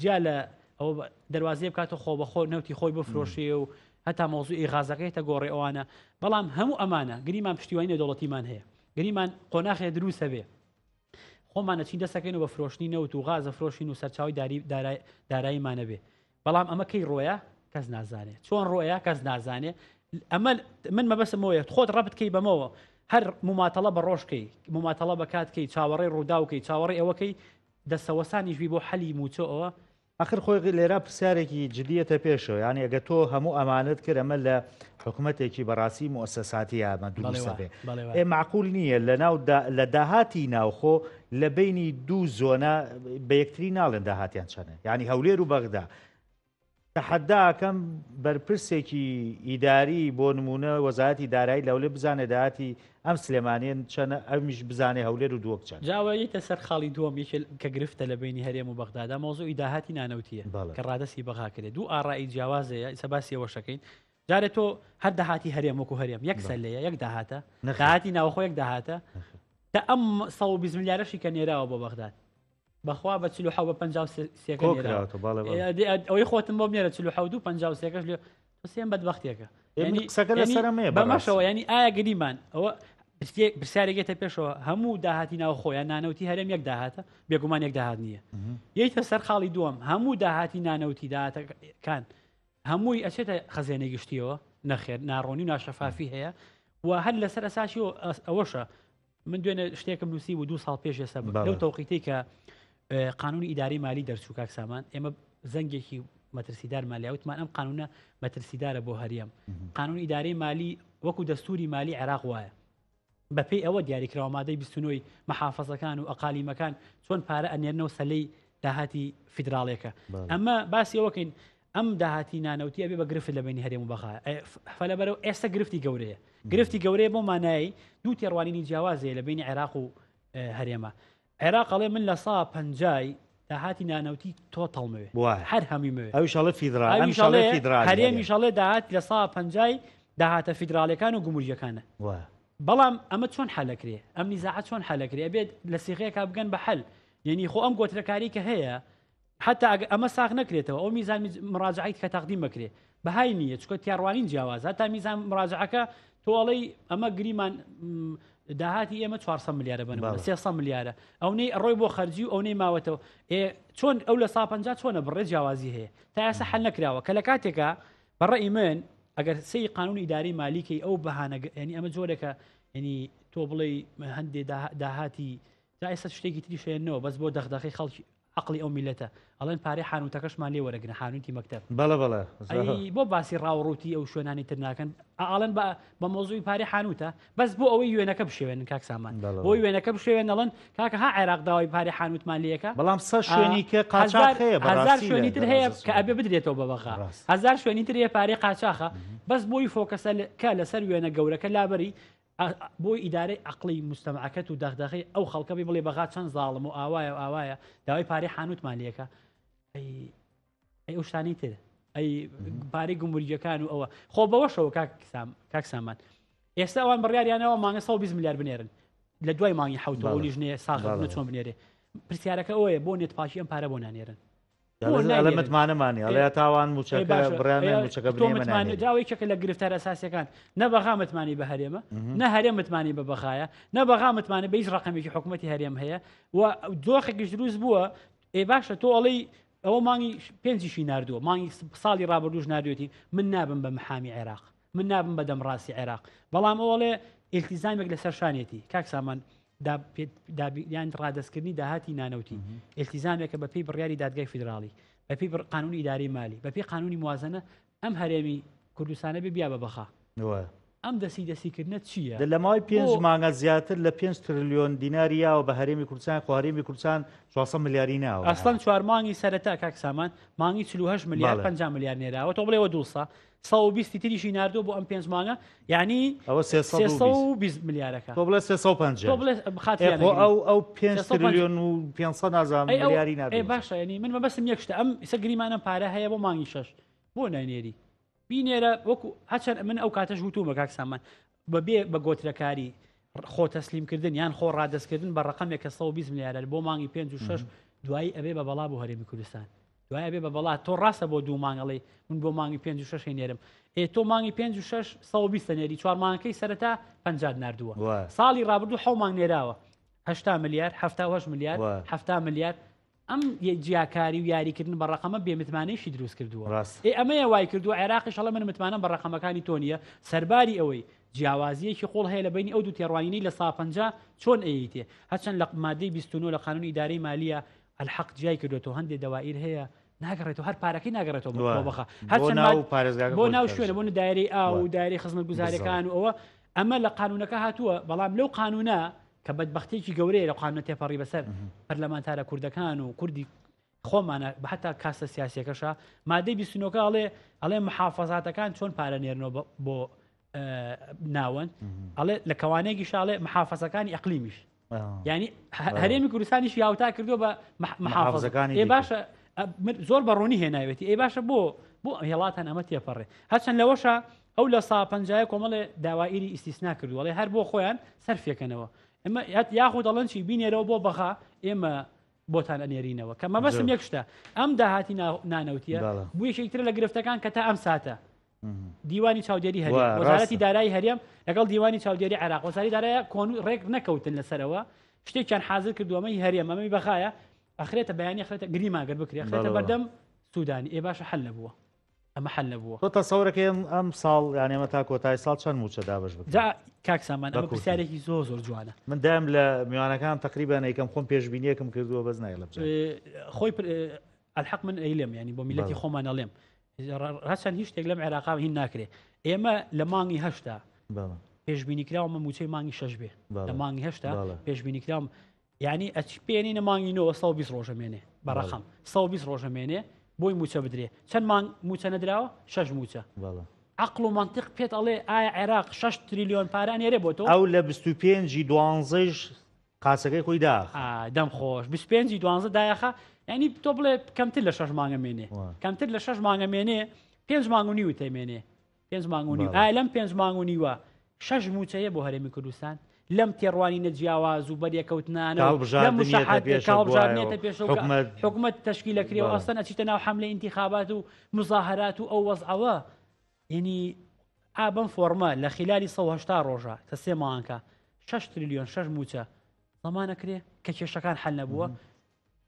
جیا لە ئەوە دەروازەیە بکاتە خۆ بەخۆ نەوتی خۆی بفرۆشێ و هەتا مەوزوعی غازەکەی تە گۆڕێ ئەوانە بەڵام هەموو ئەمانە گریمان پشتیوانی نێودەوڵەتیمان هەیە گریمان قۆناخێ دروستە بێ خۆمان ئەچین دەستەکەین و بە فرۆشتنی نەوت و غاز ئەفرۆشین و سەرچاوەی داری داراییمان ئەبێ بەڵام ئەمە کەی ڕۆیە کەس نازانێ چۆن ڕۆیە کەس نازانێ ئەمە من مەبەسم ئەوەیە خۆت ڕەبت کەی بەمەوە هەر مماتەڵە بە ڕۆژکەی مماتەڵە بە کاتکەی چاوەڕێی ڕووداوکەی چاوەڕێی ئەوەکەی دەسەوەسانیش بی بۆ حەلی موچەوە ئاخر خۆی لێرە پرسیارێکی جدی یەتە پێشەوە یانی ئەگەر تۆ هەموو ئەمانەت کرد ئەمە لە حکومەتێکی بەڕاستی موئەسەساتی ئەمە دروستە بێ ئێ مەعقول نییە لە ناو لە داهاتی ناوخۆ لە بینی دوو زۆنە بە یەکتری ناڵێن داهاتیان چەنە یانی هەولێر و بەغدا تەحەدا ئەکەم بەرپرسێکی ئیداری بۆ نمونە وەزارەتی دارایی لە هەولێر بزانێ داهاتی ئەم سلێمانیە چەنە ئەمیش بزانێ هەولێر و دهۆک چەنە. جا ئەوە یەتە سەر خاڵی دووەم یەکێ کە گرفتە لە بەینی هەرێم و بەغدادا مەوزوعی داهاتی نانەوتیە کە ڕادەستی بەغا کرێ دوو ئاڕائی جیاواز هەیە ئیسە باسی ئەوەش ئەکەین جارێ تۆ هەر داهاتی هەرێم وەکو هەرێم یەک سەلەیە یەک داهاتە داهاتی ناوخۆ یەک داهاتە تا ئەم 120 ملیارەشی کە نێراوە بۆ بەغداد بەخوا بە 47 بە 53 کۆ کراوەتەوە بەڵێ بەڵێ. ئەوەی خۆتم بۆ بنێرە 47 و 53 کەش لێ سێم بەدبەختێکە یعنی قسەکە لەسەر ئەمەیە بەمەشەوە ینی ئایا گریمان ئەوە پرسیارێک یەتە پێشەوە هەموو داهاتی ناوخۆ یان نانەوتی هەرێم یەک داهاتە بێگومان یەک داهات نییە یەیتە سەر خاڵی دووەم هەموو داهاتی نانەوتی داهاتەکان هەمووی ئەچێتە خەزێنەی گشتیەوە نەخێر ناڕۆنی و ناشەفافی هەیە و هەر لەسەر ئەساسی ئەوەشە من دوێنێ شتێکم نووسی بوو دو ساڵ پێش ئێستا لەو تەوقیتەی کە قانونی ئیداری مالی دەرچوو کاک سامان ئێمە زەنگێکی مەترسیدارمان لێ وتمان ئەم قانونە مەترسیدارە بۆ هەرێم قانون ئیداری مالی وەکو دەستوری مالی عێراق وایە بەپێی ئەوە دیاریکراوە مادەی 29 محافظەکان و ئەقالیمەکان چۆن پارە ئەنێرنەوە سەلەی داهاتی فیدراڵێکە ئەمە باسی ئەوەکەین ئەم داهاتی نانەوتی ئەبێ بە گرفت لە بینی هەرێم و بەغا فەلەبەرەوە ئێستا گرفتی گەورەیە گرفتی گەورەیە بۆ مانایی دوو تێڕوانینی جیاوازەیە لە بینی عێراق و هەرێمە عێراق ئەڵێ من لە سا پەنجای داهاتی نانەوتی تۆ تەڵمەوێ هەر هەمووی مەوێ ئەویش ئەڵێ فیدرال ئەویش ئەڵێ هەرێمیش ئەڵێ داهات لە سا پەنجای داهاتە فیدراڵیەکان و گومرگیەکانە بەڵام ئەمە چۆن حەلەکرێ ئەم نیزاعە چۆن حەلەکرێ ئەبێت لە سیغەیەکا بگەن بە حەل یعنی خۆ ئەم گۆترەکاری کە هەیە حتا ئەگە ئەمە ساغ نەکرێتەوە ئەو میزان مراجعەی کە تەقدیم بکرێ بەهای نییە چکە تیاڕوانین جیاوازە تا میزان مراجعەکە تۆ ئەڵێی ئەمە گریمان داهاتی ئێمە 400 ملیارە بە نمونە 300 ملیارە ئەونەی ئەڕۆی بۆ خەرجی و ئەونەی ماوەتەوە ئێ چۆن ئەو لە 150 چۆنە بڕێ جیاوازی هەیە تا ئێستا حل نەکراوە کە لە کاتێکا بە ڕەئی من ئەگەر سەی قانونی ئیداری مالیکەی ئەو بەهانە ینی ئەمە جۆرێکە ینی تۆ بڵێ هەندێ داهاتی تا ئێستا شتێکی تریش هەیە بەس بۆ دەغدەغەی خەڵکی عەقڵی ئەو میللەتە ئەڵێن پارەی حانوتەکەشمان لێ وەرەگرن حانوتی مەکتەب. بەڵێ بەڵێ. ئەی بۆ باسی ڕاوڕووتی ئەو شوێنانی تر ناکەن ئاڵێن بە بە مۆزوی پارەی حانوتە بەس بۆ ئەوەی وێنەکە بشێوێنن کاک سامان بۆ وێنەکە بشێوێن ئەڵێن کاکە ها عێراق داوای پارەی حانوتمان لێکە بەڵام سە شوێنی کە قاچاخ هەیە هەزار شوێنی تر هەیە کە ئەبێ بدرێتەوە بە بەغا هەزار شوێنی تر هەیە پارەی قاچاخە بەس بۆی فۆکەسە کە لەسەر وێنە گەورەکە لابەری بۆی ئیدارەی عەقڵی موجتەمعەکەت و دەغدەغەی ئەو خەڵکە بی بڵێ بەغا چەند زاڵم و ئاوایە و ئاوایە داوای پارەی حانوتمان لێکە ئەی ئەی ئەو شتانی تر ئەی پارەی گومرگیەکان و ئەوە خۆ بەوەشەوە کاک سام کاک سامان ئێستا ئەوان بڕیاریانەوە مانگە 120 ملیار بنێرن لە دوای مانگی حوتەوە لیژنەیە ساغ چۆن بنێرێ پرسیارەکە ئەوەیە بۆ نێتپاکی ئەم پارە بۆ نانێرن ئەڵێ متمانەمان نیە ئەڵێ تاوان موچەکە بڕیان موچەکە داوە یەکێکە لە گرفتار ئەساسیەکان نە بەغا متمانی بە هەرێمە نە هەرێم متمانی بە بەغایە نە بەغا متمانە بە هیچ ڕقمێکی حکوومەتی هەرێم هەیە و دۆخێکیش دروست بووە ئێ باشە تۆ ئەڵێی ئەوە مانگی پێنجیشی نردووە مانگی ساڵی ڕابردووش نردوێتی من نابم بە محامی عێراق من نابم بە دەمڕاستی عێراق بەڵام ئەوڵێ ئیلتیزامێک لەسەر شانێتی کاک سامان یان ڕادەستکردنی داهاتی نانەوتی ئیلتیزامێکە بەپێی بڕیاری دادگای فیدراڵی بەپێی قانونی ئیداری مالی بەپێی قانونی موازنە ئەم هەرێمی کوردستانە بێ بیا بە بەخا ئەم دەسی دەسیکردنە چییە؟ لە ماوەی پێنج مانگە زیاتر لە 5 تریلیۆن دیناری یاوە بە هەرێمی کوردستان خۆ هەرێمی کوردستان 400 ملیاری ناوە ئەسڵەن چوار مانگی سەرەتا کاک سامان مانگی 48 ملیار 50 ملیار نێراوە تۆ بڵێوە 200 120 تریشی ناردووە بۆ ئەم پێنج مانگە یعنی ئەوە 320 ملیارەکە تۆ بڵێ 350 تۆ بڵێ خاتریان خۆ ئەو ئەو 5 تریلیۆن و 500 نازانم ملیاری ناردووە ئێ باشە یعنی من مەبەستم یەک شتە ئەم ئیسە گریمانەم پارە هەیە بۆ مانگی شەش بۆ ناینێری بینێرە وەکو هەچەند من ئەو کاتەش وتومە کاک سامان بەبێ بە گۆترەکاری خۆ تەسلیمکردن یان خۆ ڕادەستکردن بە ڕقمێک کە 120 ملیارە بۆ مانگی 5 و 6 دوایی ئەبێ بە بەڵا بۆ هەرێمی کوردستان دوای ئەبێ بە بەڵا تۆ ڕاستە بۆ دوو مانگ ئەڵێی من بۆ مانگی پێنج و شەش نێرم ئێ تۆ مانگی پێنج و شەش 120 نێری چوار مانگەکەی سەرەتا پەنجات ناردووە ساڵی ڕابردوو حەو مانگ نێراوە هەشتا ملیار هەفتا ملیار هەفتا ملیار ئەم جیاکاری و یاریکردن بە ڕقەمە بێمتمانەیشی دروست کردووە ئێ ئەمەیە وای کردووە عێراقیش هەڵە من متمانەم بە ڕقەمەکانی تۆ نییە سەرباری ئەوەی جیاوازییەکی قوڵ هەیە لە بینی ئەو دوو تێڕوانینەی لە 150 چۆن ئەیتێ هەرچەند لە مادەی 29 لە قانونی ئیدارەی مالیە الحق جیای کردۆتەوە هەندێ دەوائیر هەیە ناگەڕێتەوە هەر پارەکەی ناگەڕێتەوە بۆ بەخە هەرچەند ناو پارێزگا بۆ ناو شوێنە بۆ دایرەی ئاو و دایرەی خزمەتگوزاریەکان و ئەوە ئەمە لە قانونەکە هاتووە بەڵام لەو قانونە کە بەدبختێکی گەورەیە لە قانونە تێپەڕی بەسەر پەرلەمانتارە کوردەکان و کوردی خۆمانە بە حتا کاستە سیاسیەکەشە مادەی 29 ئەڵێ ئەڵێ محافظاتەکان چۆن پارە نێرنەوە بۆ ناوەند ئەڵێ لە کەوانەیەکی شاڵێ محافظەکانی ئەقلیمیش ینی هەرێمی کوردستانیش یاوتا کردو بە محافظەکانی ئێ باشە زۆر بە ڕوونی هێناوێتی ئەی باشە بۆ بۆ هێڵاتان ئەمە تێپەڕێ هەرچەند لەوەشە ئەو لە سا پەنجایە کۆمەڵێ داوایری ئیسیسنا کردووەڵێ هەر بۆ خۆیان سەرفەکەنەوە ئەمە یاخود دەڵێن چی بینێرەوە بۆ بەغا ئێمە بۆتان ئەنێرینەوە کە مەبەستم یەک شتە ئەم داهاتی نانەوتیە بوو یەکێکترە لە گرفتەکان کە تا ئەم ساتە دیوانی چاودێری هەرێم وەزارەتی دارایی هەرێم لەگەڵ دیوانی چاودێری عێراق وەزاری دارایی کۆن ڕێک نەکەوتن لەسەرەوە شتێکیان حاضر کردو ئەمەی هەرێم ئەمەی بەغایە ئەخرێتە بەیانی خرێتە گریمان گەر بکرێ خرێتە بەردەم سوودانی ئێ باشە حل نەبووە ئەمە حل نەبووە تۆ تەسەورەکەی ئەم ساڵ یان ئێمە تا کۆتای ساڵ چەند موچە دابش بکرێت جا کاک سامان ئەمە پرسیارێکی زۆر زۆر جوانە من دایم لە میوانەکان تقریبا یکەم خۆم پێشبینیەکم کردووە بەس نایڵم خۆی الحق من ئەیلێم ینی بۆ میلەتی خۆمان ئەڵێم هەرچەند هیچ شتێک لەم عێراقا هین ناکرێ ئێمە لە مانگی هەشتا پێشبینی کراومە موچەی مانگی شەش بێ لە مانگی هەشتا پێشبینی کراوم یعنی ئەچ پێێنینە مانگی 920 ڕۆژە مێنێ بەڕقم 120 ڕۆژە مێنێ بۆی موچە بدرێ چەند مانگ موچە نەدراوە شەش موچە عقل و منطق پێت ئەڵێ ئایا عێراق 6 تریلیۆن پارە نێرێ بۆ تۆ ئەو لە 25 دوانزەیش قاسەکەی خۆی داخ. ئا دەم خۆش 25 ی دوانزە دایەخە یعنی تۆ بڵێ کەمتر لە شەش مانگە مێنێ کەمتر لە شەش مانگە مێنێ پێنج مانگ و نیو تەمێنێ پێنج مانگ و نیو ئایا لەم پێنج مانگ و نیوە شەش موچەیە بۆ هەرێمی کوردستان لەم تێڕوانینە جیاواز و بەریەکەوتنانە هەڵبژاردنێتە پێش حکومەت تەشکیل دەکرێ و ئەسڵەن ئەچیتە ناو حەملەی ئینتیخابات و مزاهرات و ئەو وەزعەوە یعنی ئا بەم فۆرمە لە خلالی 180 ڕۆژە کە سێ مانکە. 6 تریلیۆن 6 موچە زەمانەکرێ کە کێشەکان حل نەبووە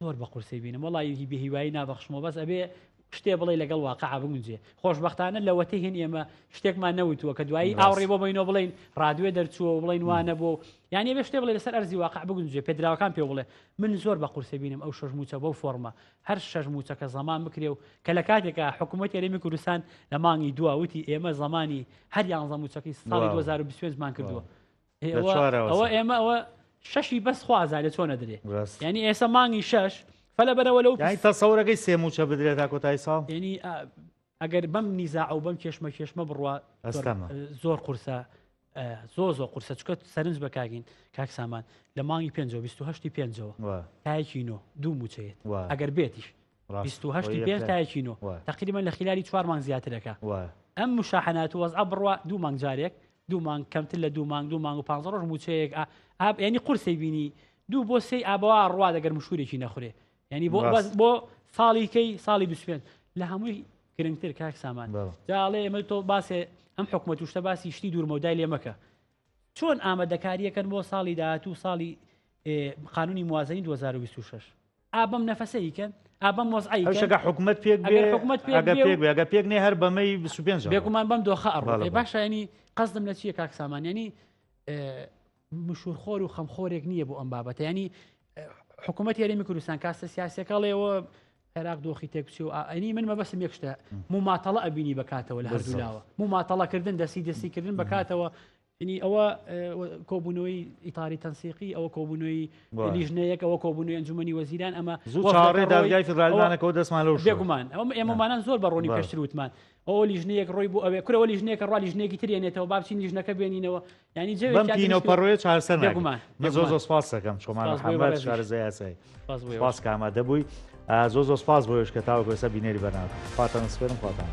زۆر بە قورسی بینم وەڵی بێ هیوایی نابەخشمەوە بەس ئەبێ شتێ بڵێ لەگەڵ واقع بگونجێ خۆشببختانە لەوەتەی هین ئێمە شتێکمان نەوتووە کە دوایی ئاوڕی بۆ بینەوە بڵین ڕادوێ دەرچووە و بڵین وانە بۆ یعنی بێ شتێ بڵێ لەسەر ئەرزی واقع بگونجێ پێدراوەکان پێ بڵێ من زۆر بە قورسی بینم ئەو شەش موچە بەو فۆرمە هەر شەش موچەکە زەمان بکرێ و کە لە کاتێکا حکوومەت هەرێمی کوردستان لە مانگی دوا وتی ئێمە زمانی هەر یانزە موچەکەی ساڵی 2025 مان کردووە ئەوە ئێمە ئەوە شەشی بەس خوازانێ چۆن ئەدرێ ینی ئێستا مانگی شەش فەلە بەرەوە لەو تەسەورەکەی سێ موچە بدرێت تا کۆتایی ساڵ ینی ئەگەر بەم نیزا و بەم کێشمە کێشمە بڕوا زۆر قورسە زۆر زۆر قورسە چکە سەرنج بەکگین کاک سامان لە مانگی 5 پێنجەوە تایکی نۆ دوو موچەیەت ئەگەر بێتیش 28 پێنج تایکی نۆ تقریبا لە خلالی چوار مانگ زیاترەکە ئەم مشاحنات وەزع بڕوا دوو مانگ جارێک دوو مانگ کەمتر لە دوو مانگ دوو مانگ و پ ڕۆژ موچەیەک ئاب ینی قورسی بینی دوو بۆ سێ ئابەوە ڕوا دەگەر مشورێکی نەخورێ ینی بۆ بەس بۆ ساڵی کەی ساڵی 25 لە هەمووی گرنگتر کاک سامان جاڵێ ئێمە تۆ باسێ ئەم حکومەت شتە باسی شتی دوورمەودای لێ مەکە چۆن ئامادەکاریەکەن بۆ ساڵی داهاتوو ساڵی قانونی موازنی 2026 ئا بەم نەفەسە ئیکەن ئا بەم وەزعە ئیکەن. ئەوشەکە حکومەت پێک بێ ئەگەر حکومەت پێک ئەگەر بێ و- پێک بێ ئەگەر پێک نێ هەر بەمەی 25 ئەڕۆ. بێگومان بەم دۆخە ئەڕۆ. بەڵێ، ئێ بەڵێ. باشە ینی قەزدم لە چییە کاک سامان ینی مشوورخۆر و خەمخۆرێک نییە بۆ ئەم بابەتە ینی حکوومەت هەرێمی کوردستان کاستە سیاسەکە ڵێەوە عێراق دۆخی تێکچی و ئەنی من مەبەسم یەک شتە مماتەڵە ئەبینی بەکاتەوە لە هەردوولاوە مماتەڵەکردن دەستی دەستیکردن بەکاتەوە یعنی ئەوە کۆبوونەوەی ئیتاری تەنسیقی ئەوە کۆبوونەوەی لیژنەیەک ئەوە کۆبوونەوەی ئەنجومەنی وەزیران ئەمە زوو چاوەڕێ دادگای فیدراڵمانەکەەوە دەستمان لەو بێگومان ئەوە ئێمەمانان زۆر بە ڕوونی پێشتر وتمان ئەو لیژنەیەک ڕۆی بۆ ئەوێ کورەوە لیژنەیەکە ڕوا لیژنەیەکی تر یەنێتەوە با بچین لیژنەکە بێنینەوە ینی جێ پینەوە پەڕۆیە چارەسەر بێگومان من زۆر زۆر سپاس دەکەم چۆمان محەممەد شارەزای یاسایی سپاس کە ئامادە بووی زۆر زۆر سپاس بۆ ئێوەش کە تاوەکو ئێستا بینەری بەرنامە خواتان سپێرم خواتان.